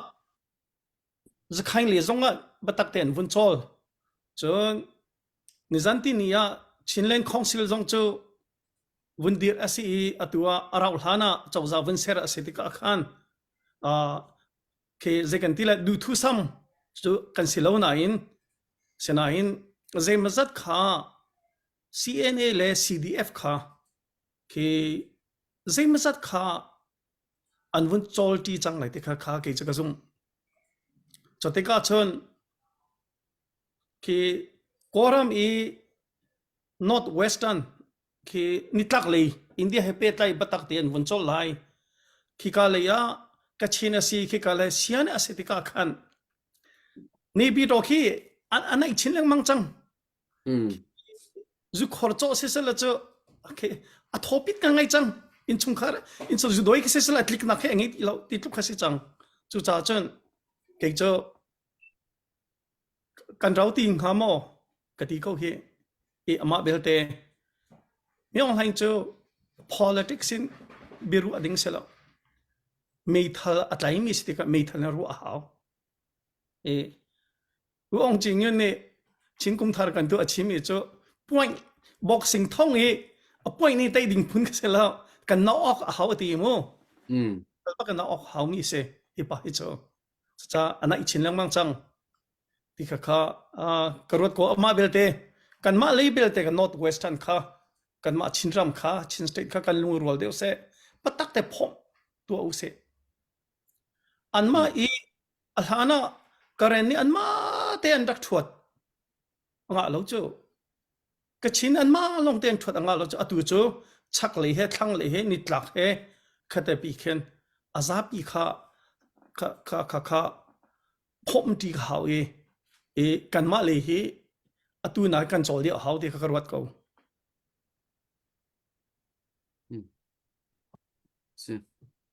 Zakhaing le zong ah biatak tein an vun cawl. Cun nizan tini ah Chinland Council zong cu vun dir a si i atu ah a rauh hlan ah cozah vun ser a si tikah khan uh, khi zei kan ti le duhthusam cu kan si lo nain sinain zeimazat kha CNA le CDF kha khi zeimazat kha an vun cawlṭi cang lai ti kha kha kei cu ka zumh. Cu tikah cun khi Kawlram i North Western khi nitlaklei India he pehtlai biatak tein an vun cawl lai. Khika lei ah Kachin a si, khika lei Sian a si tikah khan Naypyidaw khi an a naih chin lengmang cang. Zukhor cawh sisela cu okay, a thawpit ka ngei cang. Innchungkhar innchung zudoi ka sisela tliknak he a ngei ti lo ti tluk kha si cang. Cucaah cun kei cu kan rau ti hnga maw ka ti ko hi. I amah belte Myong Hlaing cu politics in biaruah ding si lo. Meithal a tlaimi si tikah meithal in ruah a hau. I U Aung Cin Nyunt nih Chin Kum Thar kan tuah a chimmi cu point boxing thong i a point nih tei ding phun ka si lo kan no awk a hau a ti mu. Mm. Kan no awk hau mi si hi pa hi cu. Cucaah a naih chin lengmang cang. Ti kha kha ka ruat ko amah belte kanmah lei belte ka North Western kha. Kanmah Chinram kha Chin state kha kan lungrual deuh seh. Patak te phomh tuah u sih. Anmah i a hlan ah Karen nih anmah te an rak ṭhuat ngah lo cu. Kachin anmah lawng te an ṭhuat a ngah lo cu. Atu cu chaklei he thlanglei he nitlak he khate pi khin a zapi kha kha kha kha kha phomh ṭi ka hau i i kanmah lei hi atu na kan cawl dih a hau ti kha ka ruat ko. Si.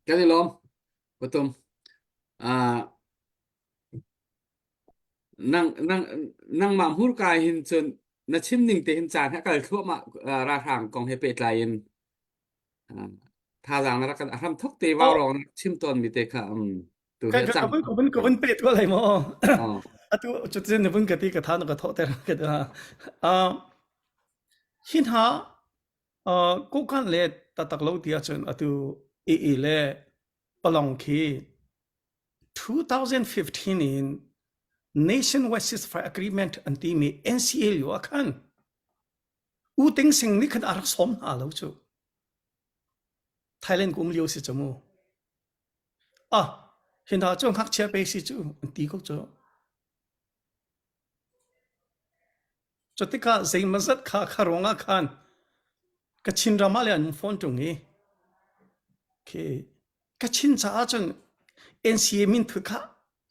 Kan i lawm. Patum. Ah nang nang nangmah hmurka hin cun na chim ning te hin caan ha kal thluahmah ralhrang kong he pehtlai in thazaang na rak kan a hram thok te vau rong na chim tawn mi te kha um tu Ka he ka cang ka vun ka vun pe tu lai mo. Atu cutin na vun ka ti ka tha na ka thawh ter ka ta. Ah hin ha Kokkan le taktak lo ti ahcun atu AA le Palong khi 2015 in Nationwide Ceasefire Agreement an timi NCA lio ah khan U Ting Sing nih khan a rak sawm hna lo cu. Thailand kum lio si cu mu. Ah, hi hna cu ngakchia pe si cu an ti ko cu. Cutikah zeimawzat kha kha ruangah khan Kachin ram ah le an um fawn ṭung i khi Kachin caah cun NCA minthut kha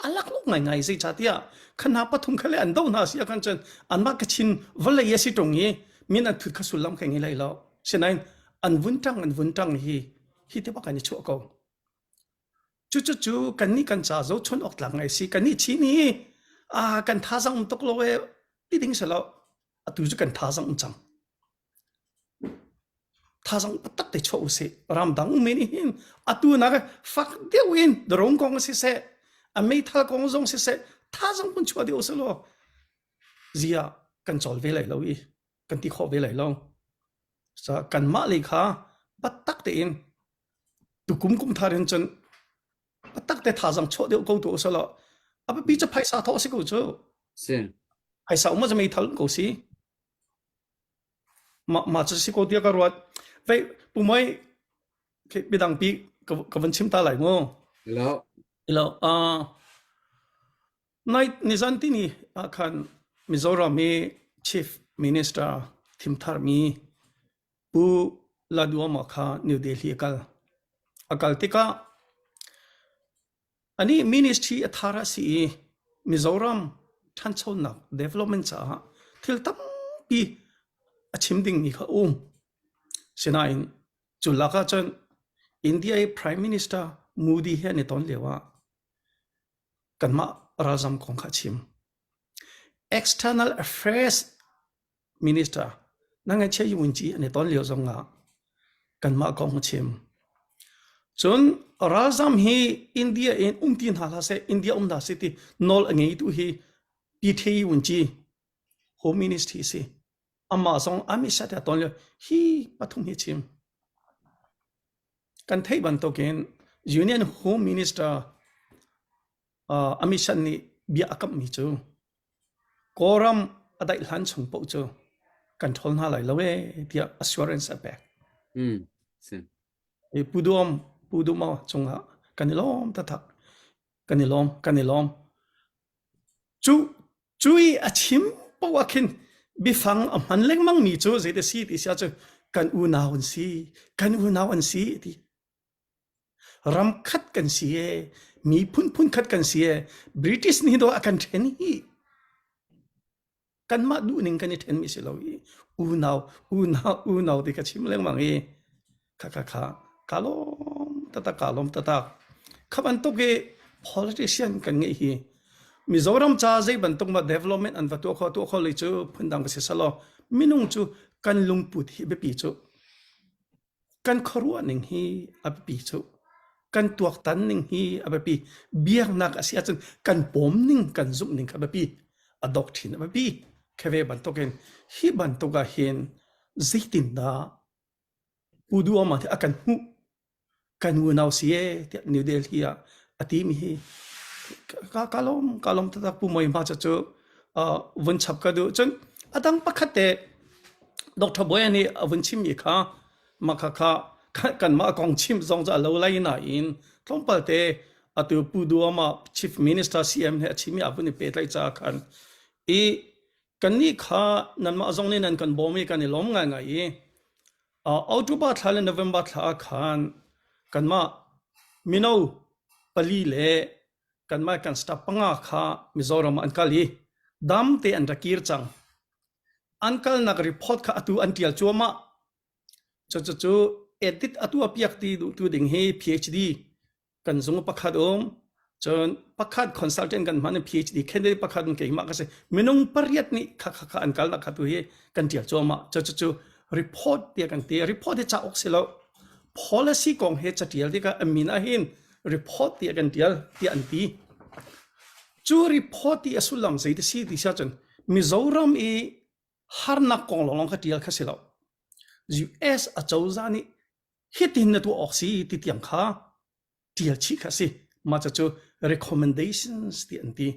a laklawh ngaingai zeicahtiah kha hna pathum kha le an doh hna si ahkhan cun anmah Kachin vawlei a si ṭung i min an thut kha sullam kha ngei lai lo. Sinain an vun ṭang an vun ṭang hi hi te bak an i chuah ko. Cucu kannih kan ca zohchunh awk tlak ngai si. Kannih Chin hi ah kan thazaang um tuk lo ee ti ding si lo. Atu cu kan thazaang um cang. Thazaang taktak te chuah usih. Ramdang ummi nih hin atu nak fak deuh in drone kong siseh, a meithal kong zong siseh, thazaang kun chuah deuh usih law zia kan cawl ve lai lo i kan ti khawh ve lai lo. Sa kanmah lei kha biatak tein tukum kum thar in cun biatak te thazaang chuah deuh ko tu usalaw a biapi cu phaisa thawh si ko cu. Si. Phaisa um ah meithal ko si. Ma ma cu si ko tiah ka ruat. Vei pumoi bidang pi ka van chim ta lai mu. Hello. Hello. Uh, Nai nizan tini ah khan Mizoram i Chief Minister thimtharmi Pu Laduama kha New Delhi a kal. A kal tikah anih ministry a thar a si i Mizoram ṭhanchonak development caah thil tampi a chim dingmi kha a um. Sinain cu lakah cun India i Prime Minister Modi he an i ton lio ah kanmah ralzam kong kha a chim. External Affairs Minister na ngaihchia Yunci an i ton lio zong ah kanmah kong a chim. Cun ralzam hi India in um ti hna hlah seh, India um hna seh ti nawl a ngeitu hi PT Yunci Home Ministry si. Amah zong Amit Shah te a ton lio hi pathum hi a chim. Kan theih bantukin Union Home Minister uh, Amit Shah nih bia a kamhmi cu Kawlram a daih hlan chung paoh cu kan ṭhawl hna lai lo ee tiah assurance a pek. Mm. Si. I Pu Duam, Pu Duma cungah kan i lawm taktak. Kan i lawm, kan i lawm. Cu Cu i a chim paoh ah khin biafang a hman lengmangmi cu zei si ti si ahcun kan unau an si, kan unau an si ti. Ram khat kan si e, miphun phun khat kan si e, British nih dawh a kan ṭhen hi. Kanmah duhning kan i ṭhenmi si lo i unau, unau, unau ti ka chim lengmang i kha kha kha ka lawm taktak ka lawm taktak kha bantuk i politician kan ngeih hi Mizoram ca zei bantuk ma development an va tuah kho tuah kho lei cu phundang va si selaw minung cu kan lungput hi biapi cu kan khuaruah ning hi a biapi cu kan tuaktan ning hi a biapi biaknak a si ahcun kan pawm ning kan zumh ning kha biapi a dok thin a biapi kheve bantukin hi bantuk ah hin zeitindah Pu Duhoma nih a kan hmuh kan unau si ee tiah New Delhi ah a timi hi ka ka lawm ka lawm taktak Pu Moi hma cu uh, vun chap ka duh cun a dang pakhat te Dr. Boya nih a vun chimmi kha mah kha kha kanmah kong chim zong cu a lo lai nain tlawmpal te atu Pu Duhoma Chief Minister CM he a chimmi a vun i pehtlaih caah khan i kannih kha nanmah zong nih nan kan bawm i kan i lawm ngaingai i October thla le November thla ah khan kanmah mino pali le kanmah kan staff panga kha Mizoram ah an kal i dam te an ra kir cang. An kalnak report kha atu an ṭial cuahmah. Cucu edit a tuahpiak ti duhtu ding hi PhD kan zung pakhat um. Cun pakhat consultant kan hman i PhD candidate pakhat in keimah ka si. Minung pariat nih kha kha kha an kalnak kha tu hi kan ṭial cuahmah. Cucu report tiah kan ti. Report hi cauk si lo. Policy kong he caṭial tikah a min ahhin report tiah kan ṭial tiah an ti. Cu report i a sullam zei ti si ti si ahcun Mizoram i harnak kong lawnglawng kha ṭial kha si lo. US acozah nih hitin na tuah awk si ti tiang kha ṭial chih kha a si. Mah cucu recommendations ti an ti.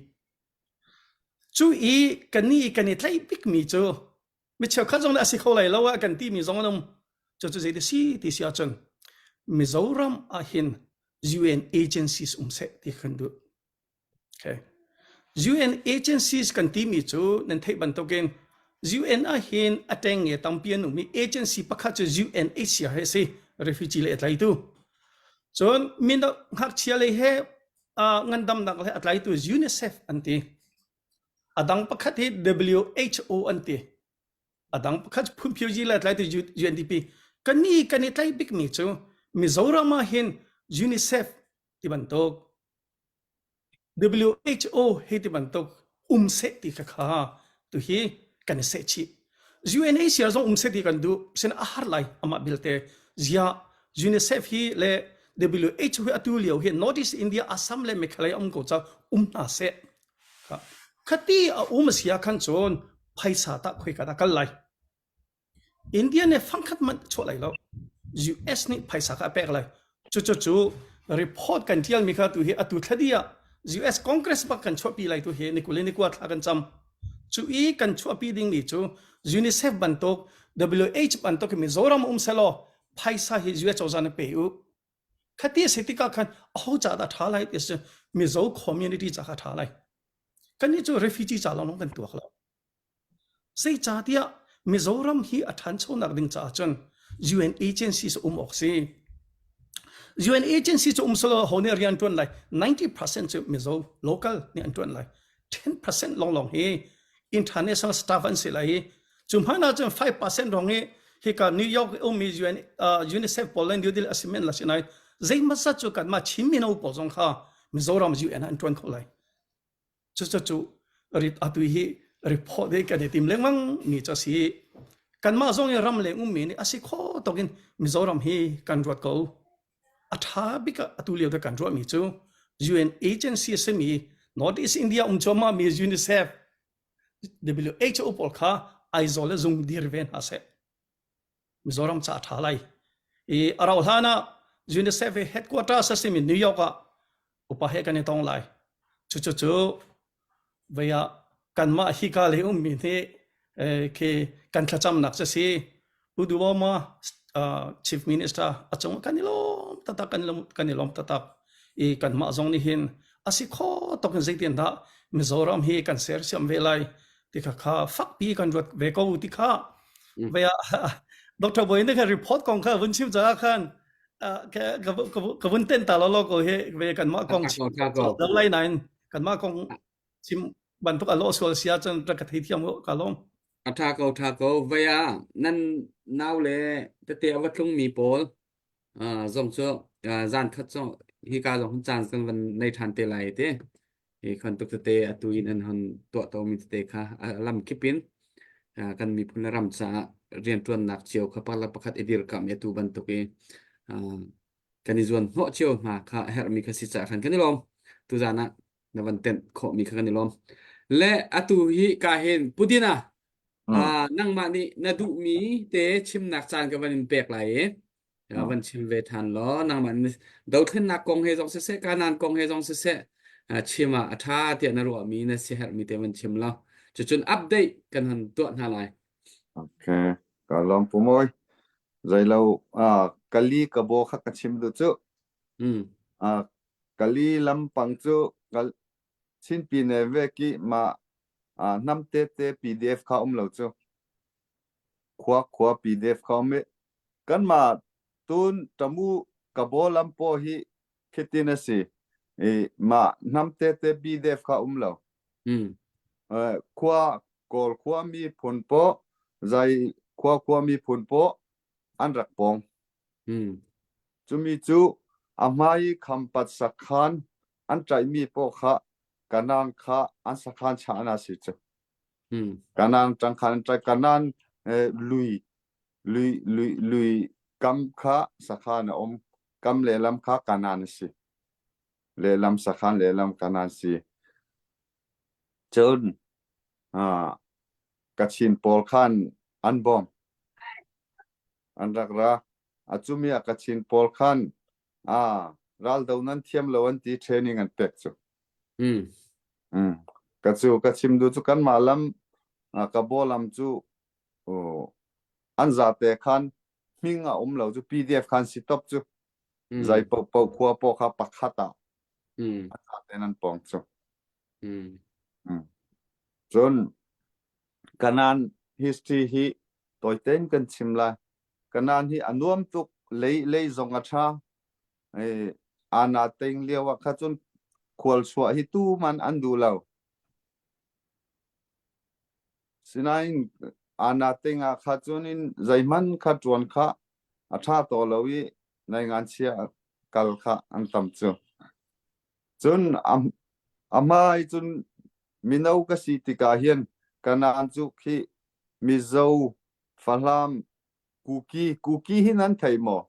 Cu i kannih i kan i tlaih bikmi cu mi cheukhat zong nih a si kho lai lo ah kan timi zong an um. Cucu zei ti si ti si ahcun Mizoram ahhin UN agencies um seh ti kan duh. Okay. UN agencies kan timi cu nan theih bantukin UN ahhin a ṭengnge tampi an um i agency pakhat cu UNHCR hi a si, refugee lei a tlaitu. Cun mino ngakchia lei he uh, ngandamnak lei a tlaitu UNICEF an ti. A dang pakhat hi WHO an ti. A dang pakhat phunphiozi le a tlaitu UNDP. Kan i kan i tlaih bikmi cu Mizoram ah hin UNICEF ti bantuk WHO hei ti bantuk um seh ti kha kha tuhi kan i seh chih. UNHCR zong um seh ti kan duh sin a har lai amah belte zia UNICEF hi le WHO hi atu lio hi North East India Assam le Meghalaya um ko ca um hna seh. Khati a um sia khan cun phaisa ta khoi ka da kal lai. India nih fangkhat hmanh chuah lai lo. US nih phaisa kha a pek lai. Cucu cu report kan tialmi kha tu hi atu thladi ah US Congress bak kan chuahpi lai tu hi ni kul in ni kua thla kan cam. Cu i kan chuahpi dingmi cu UNICEF bantuk WH bantuk Mizoram um selaw phaisa hi US cozah nih pe u. Khati a si tikah khan aho ca dah ṭha lai ti a si Mizo community ca kha ṭha lai. Kannih cu refugee ca lawnglawng kan tuak lo. Zeicahtiah Mizoram hi a ṭhanchonak ding caah cun UN agencies um awk si. UN agency cu um selaw ho nih rian ṭuan lai 90% cu Mizo local nih an ṭuan lai. 10% lawnglawng hi international staff an si lai i cu hmanh ah cun 5% rong i hika New York ummi UN uh, UNICEF pawl le New Delhi a si men la si nai zeimawzat cu kanmah Chin mino pawl zong kha Mizoram UN ah an ṭuan kho lai. Cucu atu hi report hi kan i tim lengmang mi cu a si. Kanmah zong i ramleng ummi nih a si kho tuk in Mizoram hi kan ruat ko. A ṭha bik ah atu lio te kan ruahmi cu UN agency a simi North East India um cuahmah mi UNICEF, WHO pawl kha Aizawl le zung dir ve hna seh. Mizoram ca a ṭha lai. I a rauh hlan ah UNICEF hi headquarters a simi New York ah upa he kan i tong lai. Cucu cu vei ah kanmah hika lei ummi nih eh, khi kan thlacamnak cu si. Pu Duhoma uh, Chief Minister a cung kan i lawm taktak kan i lawm kan i lawm taktak i kanmah zong nih hin a si kho tok in zeitin dah Mizoram hi kan sersiam ve lai ti kha kha fakpi kan ruat ve ko ti kha ve ah Dr. Boy nih khan report kong kha vun chim caah khan ka vun ten ta lo lo ko hi ve kanmah kong chim lo lai nain kanmah kong chim bantuk a lo sual sia cun ka thei thiam ka lawm A ṭha ko ṭha ko vei ah nan nau le tete a va tlungmi pawl zong cu zan khat cu hika zong hun caan kan van nei ṭhan te lai ti hi khan tuk tete atu in an hon tuah tomi tete kha a lam kip in kan miphun le ram caah rianṭuannak cio kha pakhat le pakhat i dirkamh i atu bantuk i kan i zuan hnawh cio hna kha a herhmi kha si caah khan kan i lawm tuzan ah na van tenh khawhmi kha kan i lawm le atu hi ka hin Putin ah Ah, nangmah nih na duhmi te chimnak caan ka van in pek lai i uh, van chim ve ṭhan law nangmah nih dothlennak kong he zong siseh kanan kong he zong siseh uh, chim ah a ṭha tiah na ruahmi na siaherhmi te van chim law cucun update kan han tuah hna lai. Okay. Ka lawm Pu Mawi. Zeilo ah kali ka bo kha ka chim duh cu. Mm. Ah kali lampang cu kal Chinpi ne ve ki ma ah hnam te te PDF kha um lo cu. Khua khua PDF kha um i kanmah tun tamu ka bo lam po hi khitin a si. I mah hnam te te PDF kha um lo. Mm. Eh, khua Kawl khua miphun paw zai khua khua miphun paw an rak pong. Mm. Cumi cu a hmai i khampat sakhan an ṭaihmi paw kha Kanaan kha an sakhan chah na si cu. Mm. Kanaan ṭang khan an ṭaih Kanaan eh, lui lui lui lui kam kha sakhan a um kam lehlam kha Kanaan a si. Lehlam sakhan lehlam Kanaan si. Cun ah Kachin pawl khan an bawm. An rak ra. A cumi ah Kachin pawl khan ah raldo nan thiam lo an ti training an pek cu. Mm. Mm. Ka cu ka chim du cu kanmah lam ah, ka bo lam cu oh, an zate khan hming a um lo cu PDF khan si top cu. Mm. Zai po po khua po kha pakhat ah Mm. a zate nan pong cu. Mm. Mm. Cun Kanan history hi tawitein kan chim lai. Kanan hi a nuam tuk, lei lei zong a ṭha. Eh, ana teng lio ah kha cun khual chuah hi tu man an duh lo. Sinain ana teng ah kha cun in zeihman kha ṭuan kha a ṭha to lo i nai ngan chia kal kha an tam cu. Cun a, a hmai cun mino ka si tikah hin Kanaan cu khi Mizo, Falam, Kuki, Kuki hi nan thei maw?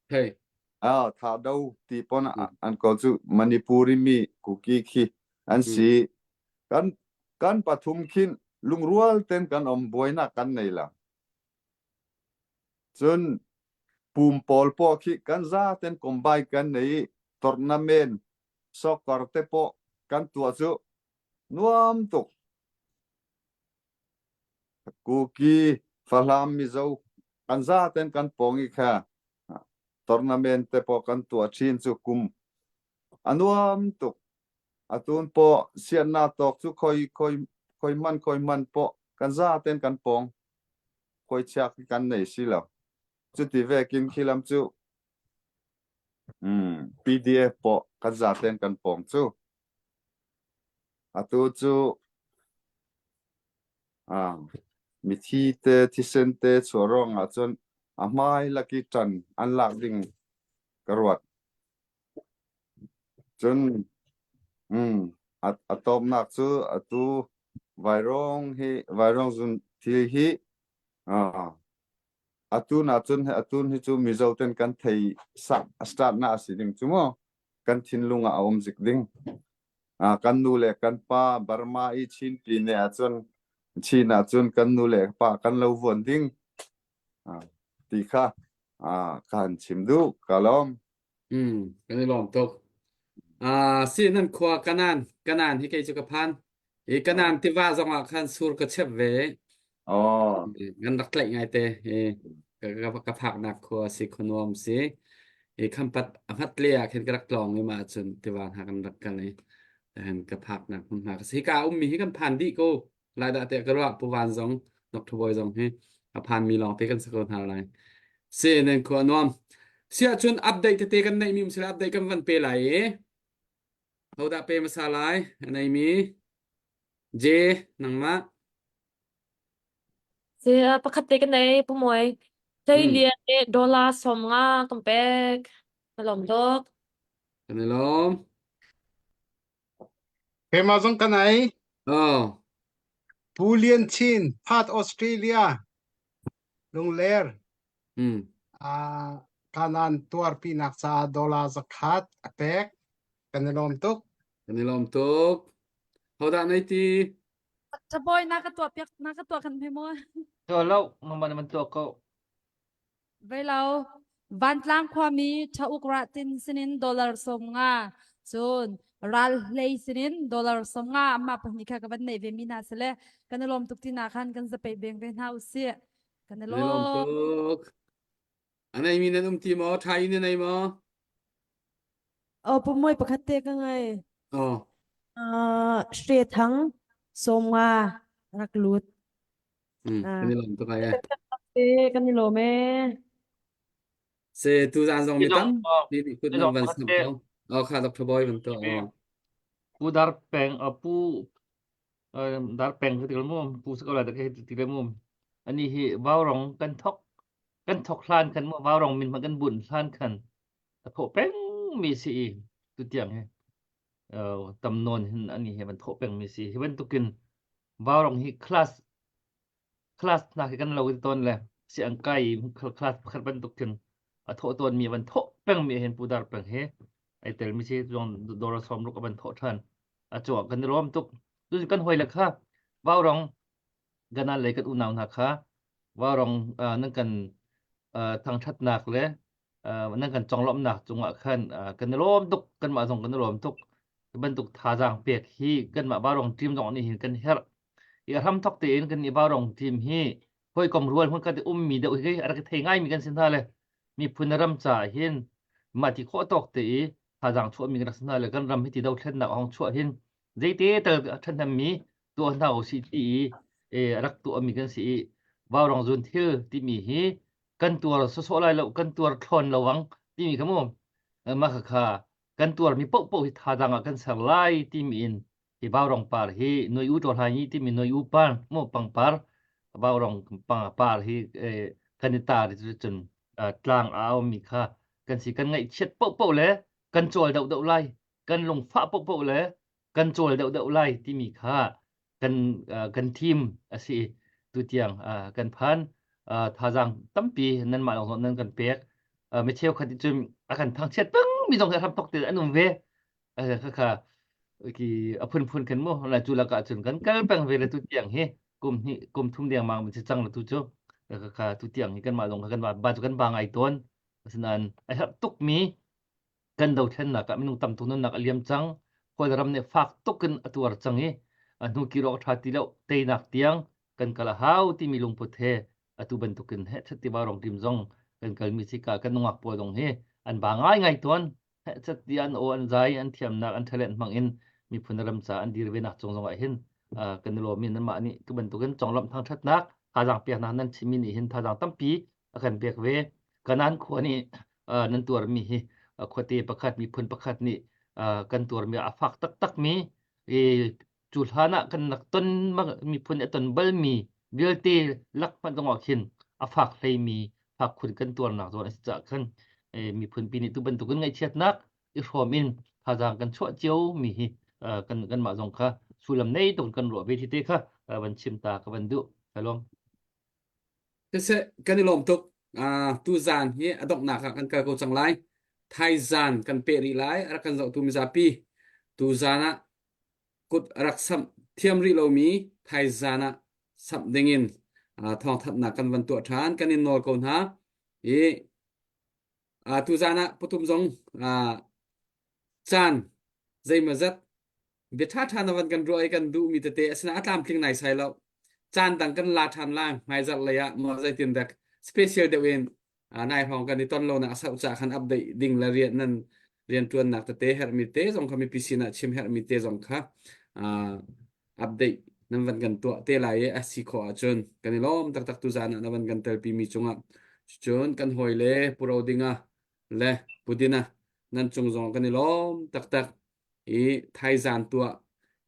Thei. Ah, Thado ti pon an ko cu Manipuri mi Kuki khi an si. Kan kan pathum khin lungrual ten kan om buainak kan nei la. Cun pum pawl pawh khi kan zaten combine kan nei i tournament soccer te pawh kan tuah cu nuam tuk. Kuki, Falam, Mizo kan zaten kan pawng i kha tournament te pawh kan tuah ṭhin cu kum a nuam tuk. Atun pawh siannak tawk cu khoi khoi khoi man khoi man pawh kan zaten kan pawng. Khuaichia khi kan nei si lo. Cuti vekin khi lam cu mm, PDF pawh kan zaten kan pawng cu. Atu cu ah, mithi te thisen te chuah ruang ah cun a hmai laki ṭan an lak ding ka ruat. Cun mm, a, a tawpnak cu atu Vairawng hi Vairawng zun thil hi ah, atu na cun atu hi cu Mizo ten kan thei sa start na a si ding cu mu kan thinlung ah a um zik ding. Ah, kan nu le kan pa Burma i Chin pi ne ahcun Chin ahcun kan nu le pa kan lo vuan ding ah, ti kha ah, kan chim duh ka lawm. Mm, kan i lawm tuk. Ah, si nan khua Kanan, Kanan hi kei cu ka phan. I Kanan tiva zong ah khan sur ka chep ve. Oh. Ngan rak tlaih ngai te. I ka ka ka phaknak khua si khuanuam si. I khampat a hmat le ah khin ka rak tlawng i ma cun tiva hna kan rak kal i han ka phaknak hmunhma ka si. Hika ummi hi kan phan dih ko. Lai dah tiah ka ruah Pu Van zong Dr. Bawi zong hi a phanmi lawng te kan si ko hna lai. Si nan khua nuam. Si ahcun update tete kan neihmi um sila update kan van pe lai i hodah pe hmasa lai a neimi J nangmah Si pakhat te kan nei Pu Mawi. Hlei Hmm. lian nih dollar 50 kan pek. Ka lawm tuk. Kan i lawm. Keimah zong kan ei. Oh. Pu Lian Chin, Perth, Australia, Lungler. Hmm. Uh, kanan tuarpinak caah dollar zakhat a pek. Kan i lawm tuk. Kan i lawm tuk. Hodah nei ti? Taboy na ka tuah piak na ka tuah kan hme maw? Tuah lo, nangmah na man tuah ko. Veilo, Vantlang khuami Ṭha-uk Rahtin sinin dollar 50, cun Ral Hlei sinin dollar 50 amah pahnih kha ka van neih ve mi hna si le kan i lawm tuk ti na khan kan zapei beng ve hna usih. Kan i Kan i lawm lawm. tuk. A neimi nan um ti maw? Ṭha in na nei maw? Oh, pumoi pakhat te ka ngai. Oh. Uh, Shre Thang Sawmnga rak lut. Mm, Ah. kan i lawm tuk ai. Te kan i lawm e. Se tu zan zong mi tam pi nih kut nan van snap ko. Oh, kha Dr. Boy van to. Oh. Pu Dar Peng, pu Dar Peng ti mu, pu sa ko lai ti le mu. Ani hi vaurong kan thok kan thok hlan khan mu vaurong min ma kan bun hlan khan a thawh peng mi si i tu tiang hi tam nawn hin ani hi van thawh peng mi si hi bantukin vaurong hi class class hna khi kan lo tawn le si ang kai class pakhat bantuk khin a thawh tawn mi van thawh peng mi hin pudar peng he ai tel mi si zong dora som ruk a van thawh than a chuah kan rom tuk tu kan hoi le kha vaurong ganan lei kan unau hna kha vaurong nan kan thangthatnak le nan kan conglawmhnak cungah khan kan i lawm tuk kanmah zong kan i lawm tuk bantuk thazaang pek hi kanmah vaurong team zong nih hin kan herh i a hramthok tein kan i vaurong team hi hawikom rual hmun khat i ummi deuh hi a rak i thei ngaimi kan si hna le miphun ram caah hin mah ti khawh tawk te i thazaang chuahmi kan rak si hna le kan ram hi ti dothlennak a hong chuah hin zeite tal a ṭhahnemmi tuah hna usih ti i a rak tuahmi kan si i vaurong zun thil timi hi kan tuar sawsawh lai lo kan tuar thlawn lo ang timi kha mu mah kha kan tuarmi paohpaoh hi thazaang ah kan ser lai timi in hi vaurong par hi noi u to hlai ni timi noi u par mu pangpar vaurong par hi kan i tar cun tlang a aumi kha kan si kan ngaihchiat paohpaoh le kan cawl deuhdeuh lai kan lungfah paohpaoh le kan cawl deuhdeuh lai timi kha kan kan thim a si tutiang kan phan thazaang tampi nanmah lawng nan kan pek mi cheukhat cun a kan thangchiat peng mi zong hi hram thok te an um ve kha ki a phunphun khin mu la cu lakah cun kan kal peng ve le tu tiang hi kum hnih kum thum dengmang mi si cang la tu cu kha tu tiang hi kanmah zong kha kan ba cu kan ba ngai tawn asinain a herh tuk mi kan dothlennak ah minung tam tuk nunnak a liam cang Kawlram nih fak tuk in a tuar cang i a hnu kir awk ṭha ti lo teinak tiang kan kal a hau timi lungput he atu bantukin he tiva rong tim zong kan kalmi si ka kan nungak pawl zong hi an ba ngai ngai tuan he ti an aw an zai an thiamnak an talent hmang in miphun ram ca an dir ve nak cung zong ah hin kan i lawm i nanmah nih tu bantukin conglawmh thangṭhatnak thazaang peknak nan chimmi nih hin thazaang tampi a kan pek ve. Kanan khua nih nan tuarmi hi khuate pakhat miphun pakhat nih kan tuarmi a fak taktakmi cu hlan ah kan rak ton miphun a ton balmi vialte lak hmanh zongah khin a fak hleimi fak khun kan tuarnak zawn a si caah khan miphun pi nih tu bantukin ngaihchiatnak i hrawm in thazaang kan chuah cio mi hi kan kanmah zong kha sullam nei tuk kan ruah ve thi te kha van chim ta ka van duh. Kalom. Siseh, kan i lawm tuk. Uh, tu zan hi a donghnak ah kan kal ko cang lai. Thai zan kan peh rih lai. A rak kan zohtu mizapi. Tu zan ah kut a rak samh thiam rih lomi thai zan ah samh dingin uh, thawngthanhnak kan van tuah ṭhan. Kan in nawl ko hna. I uh, tu zan ah pathum zong uh, caan zeimawzat bia ṭhaṭha na van kan ruah i kan duhmi tete asinain a tlamtling naisai lo caan dang kan la ṭhan lai hmaizarh lei ah maw zeitin dek special deuh in nai hrawng kan i ton lo nak a sauh ca khan update ding le rian nan rianṭuannak tete herhmi te zong kha mipi sinah chim herhmi te zong kha update nan van kan tuah te lai i a si khawh ahcun kan i lawm taktak tu zan ah na van kan telpi mi cungah cun kan hawi le puro dinga le pudina nan cung zong kan i lawm taktak i thaizan tuah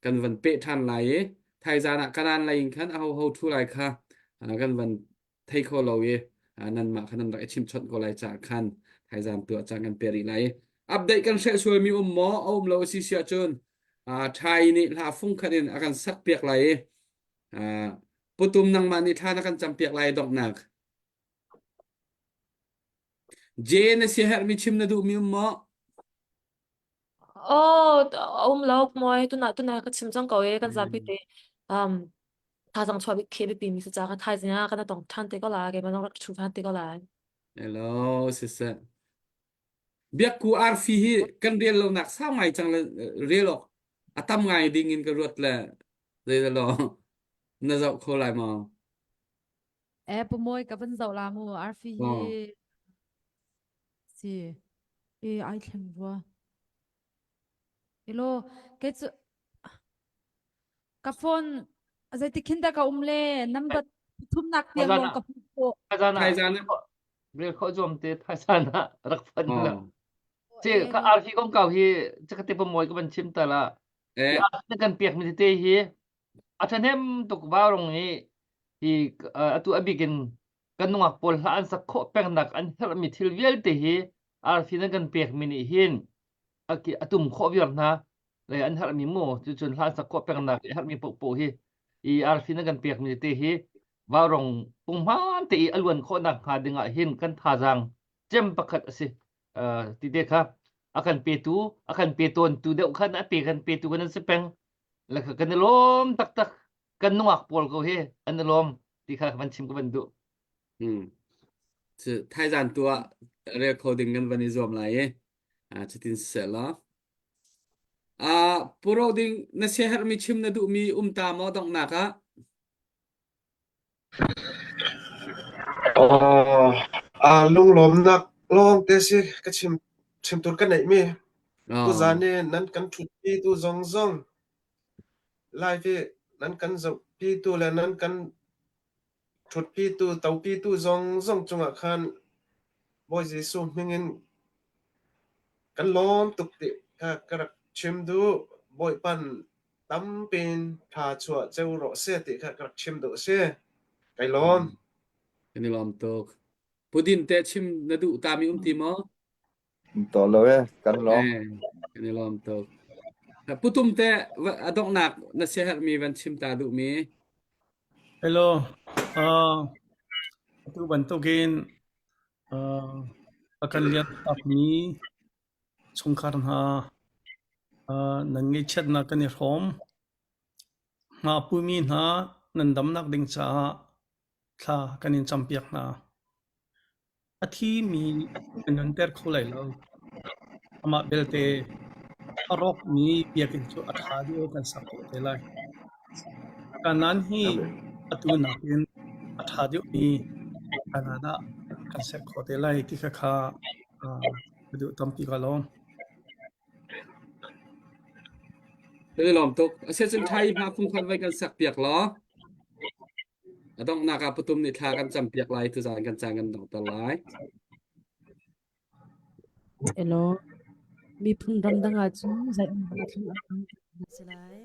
kan van peh ṭhan lai i thaizan ah kanan lei in khan aho ho ṭhu lai kha kan van thei kho lo i nanmah kha nan rak i chimchawnh ko lai caah khan thaizan tuah caan kan pe rih lai i update kan hreh sualmi um maw a um lo a si si ahcun ṭhai nih hla fung khat in a kan sak piak lai i putum nangmah nih thla na kan cam piak lai donghnak Jane na siaherhmi chim na duhmi um maw? Oh, um lo moi tuna tuna ka chim cang ko e kan zapi te um thazang chua bik khe bi mi sa cha ka thai zia kan tong than te ko la ke ma rak chu than te ko la. Hello, siseh. Biakku arfi hi kan rel lo nak sau ngai cang le rel awk a tam ngai ding in ka ruat le zei lo na zoh kho lai maw? Eh pumawi ka van zoh la mu arfi hi si e ai thleng rua. Ilo ke cu ka phone zeiti khin dah ka um le number thumnak tiang lawng ka hmuh khawh. Thaizan ah rel khawh zuam te thaizan ah rak phone la. Ci ka arfi kong kau hi chakate pamuai ka van chim ta la. Eh. Na kan piak mi te hi a ṭhahnem tuk vaurong hi hi atu a bik in kan nungak pawl hla an sak khawh pengnak an herhmi thil vialte hi arfi nan kan pekmi nih hin a tum khawh viar hna le an herhmi mu cucun hla an sak khawh pengnak i herhmi paohpaoh hi i arfi nan kan pekmi te hi vaurong punghman te i a luan khawhnak hnga dingah hin kan thazaang cem pakhat a si ti te kha a kan petu a kan pe tawntu deuh khan a pe kan petu kan si peng le kan i lawm taktak kan nungak pawl ko hi an i lawm ti kha van chim ka van duh Hmm. Cu thaizan tu ah rel kho ding kan van i zuam lai i ah cutin siseh law ah puro ding na siaherhmi chim na duhmi um ta maw donghnak ah Uh, lunglawmnak lawngte si ka chim chim tur ka neihmi. Oh. Tuzan i nan kan ṭhutpi tu zong zong live i nan kan zohpi tu le nan kan ṭhutpi tu topi tu zong zong cungah khan Bawi Jesuh hmingin kan lawm tuk ti kha ka rak chim duh. Bawipan tampin tha chuah ceu rawh seh ti kha ka rak chim duh si. Kai lawm. Kan i lawm tuk. Pudin te chim na duh ta mi um ti maw? To lo e, kan lawm. Eh, kan i lawm tuk. Putum te a donghnak na siaherhmi van chim ta duh mi. Hello. Uh, atu bantukin uh, a kan lian takmi chungkhar hna uh, nan ngaihchiatnak kan i hrawm. Hma pumi hna nan damnak ding caah thla kan in campiak hna. A thimi kan nunter kho lai lo. Amah belte a rawkmi biakinn cu a ṭha deuh kan sak khawh te lai. Kanaan hi atu nakin a ṭha deuhmi Kanaan ah kan ser khawh te lai ti kha kha ka duh tampi ka lawm. Kan i lawm tuk. Asiahcun ṭha i hma phungkhat vai kan sak piak law. A donghnak ah patum nih thla kan campiak lai tuzaan kan caan kan donghter lai. Elaw, miphun ramdang ahcun zei um thlum a si lai.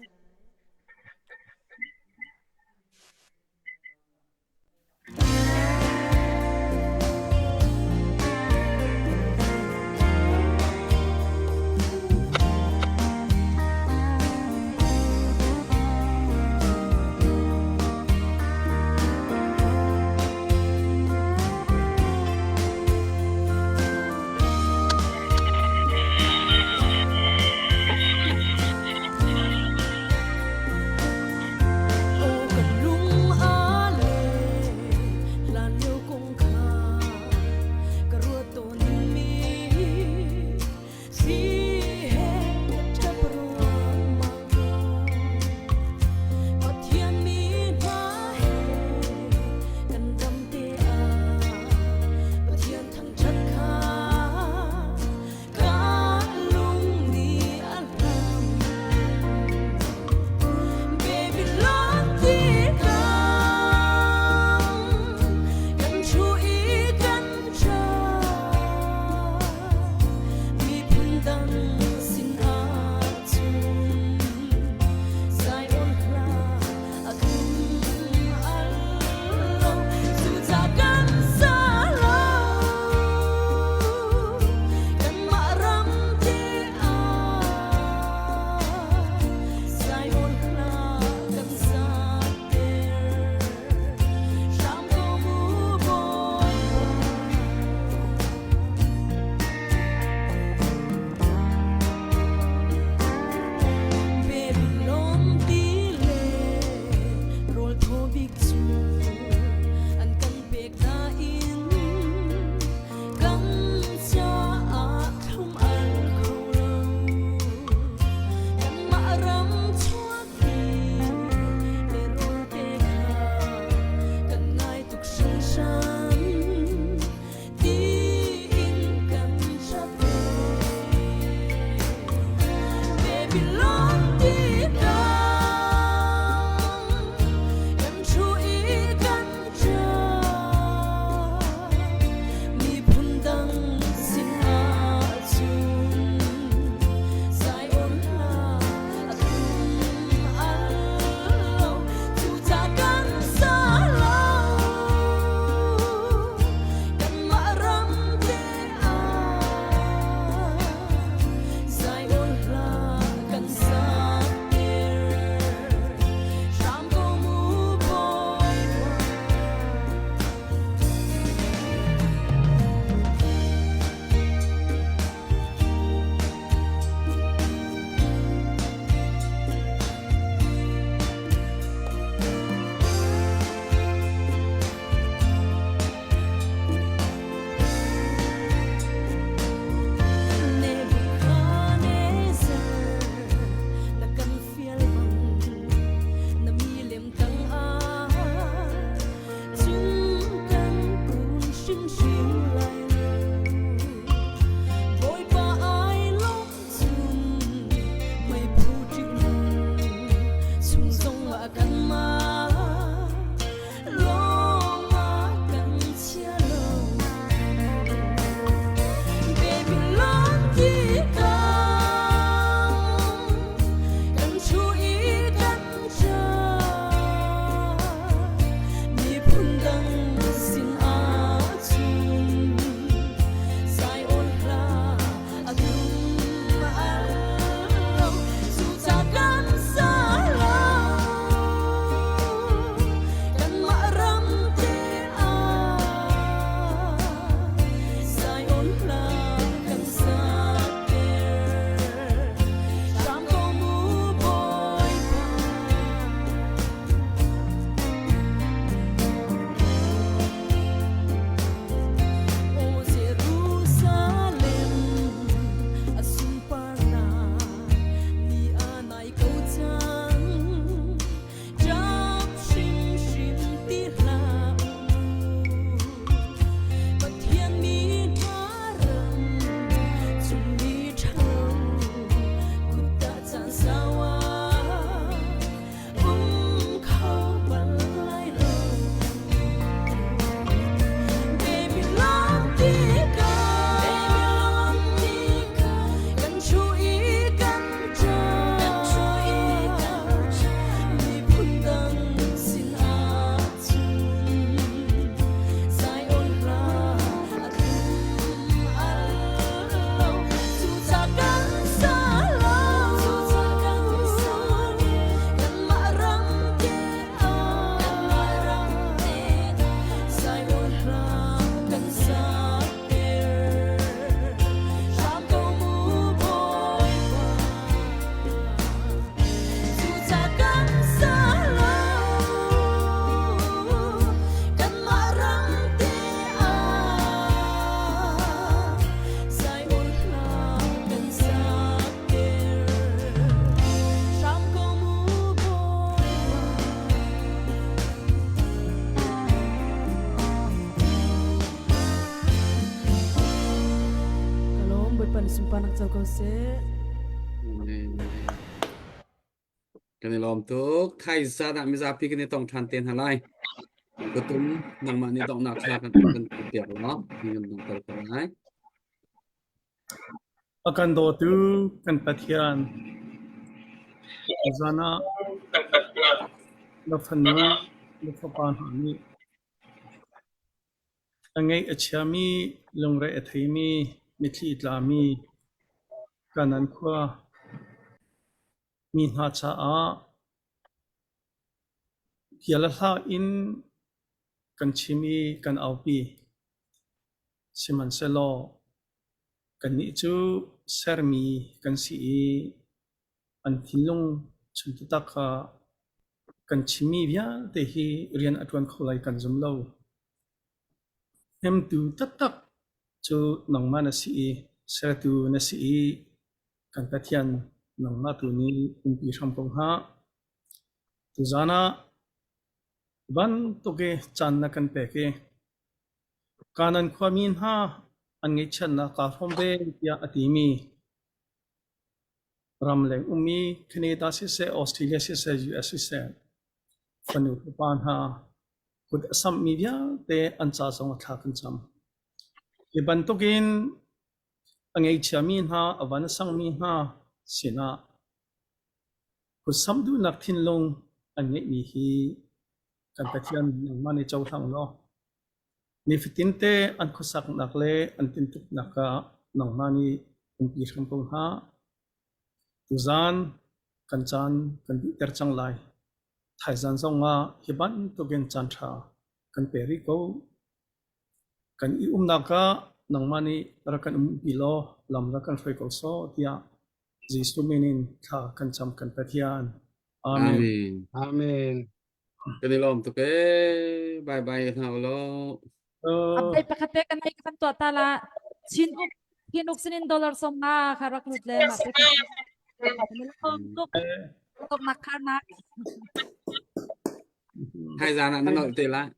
sunparnak co ko seh. Amen. Kan i lawm tuk. Thaizan ah mizapi kan i tong ṭhan te hna lai. Tutum nangmah nih donghnak thla kan kan piak law kan donghter ko lai. A kan dawtu kan Pathian, tuzan ah na fanu, na fapa hna nih a ngaih a chiami, lungre a theimi, mitthli tlami Kanan khua mi hna caah bia le hla in kan chim i kan aupi. Sihmanhsehlaw kannih cu sermi kan si i an thinlung chung taktak ah kan chimmi vialte hi rian a ṭuan kho lai kan zum lo. Hnemtu taktak cu nangmah na si i sertu na si i kan Pathian nangmah tu nih umpi hram ko hnga. Tuzaan ah bantuk i caan na kan pek i Kanan khuami hna an ngaihchiatnak kaa hrawm ve tiah a timi ramleng ummi Canada siseh, Australia siseh, US siseh fanu fapa hna kut a samhmi vialte an ca zong a thla kan cam. Hi bantukin a ngeichiami hna, a van a sangmi hna sinah kutsamh duhnak thinlung an ngeihmi hi kan Pathian nangmah nih cohlang law nifatinte an khuasaknak le an tintuknak ah nangmah nih umpi hram ko hna. Tuzaan kan caan kan dihter cang lai. Thaizan zongah hi bantukin caan ṭha kan pe rih ko. Kan i umnak ah nangmah nih rak kan umpi law lam rak kan hruai ko sawh tiah Jesuh min in thla kan cam kan Pathian. Amen. Amen. Amen. Kan i lawm tuk ee. Bye bye hna ulaw. Update pakhat te kan nei kan tuah ta la. Chin uk Chin uk sinin dollar som nga kha rak lut le ma te kan tuk tuk nak khar nak. Hai zan ah na nolh te lai.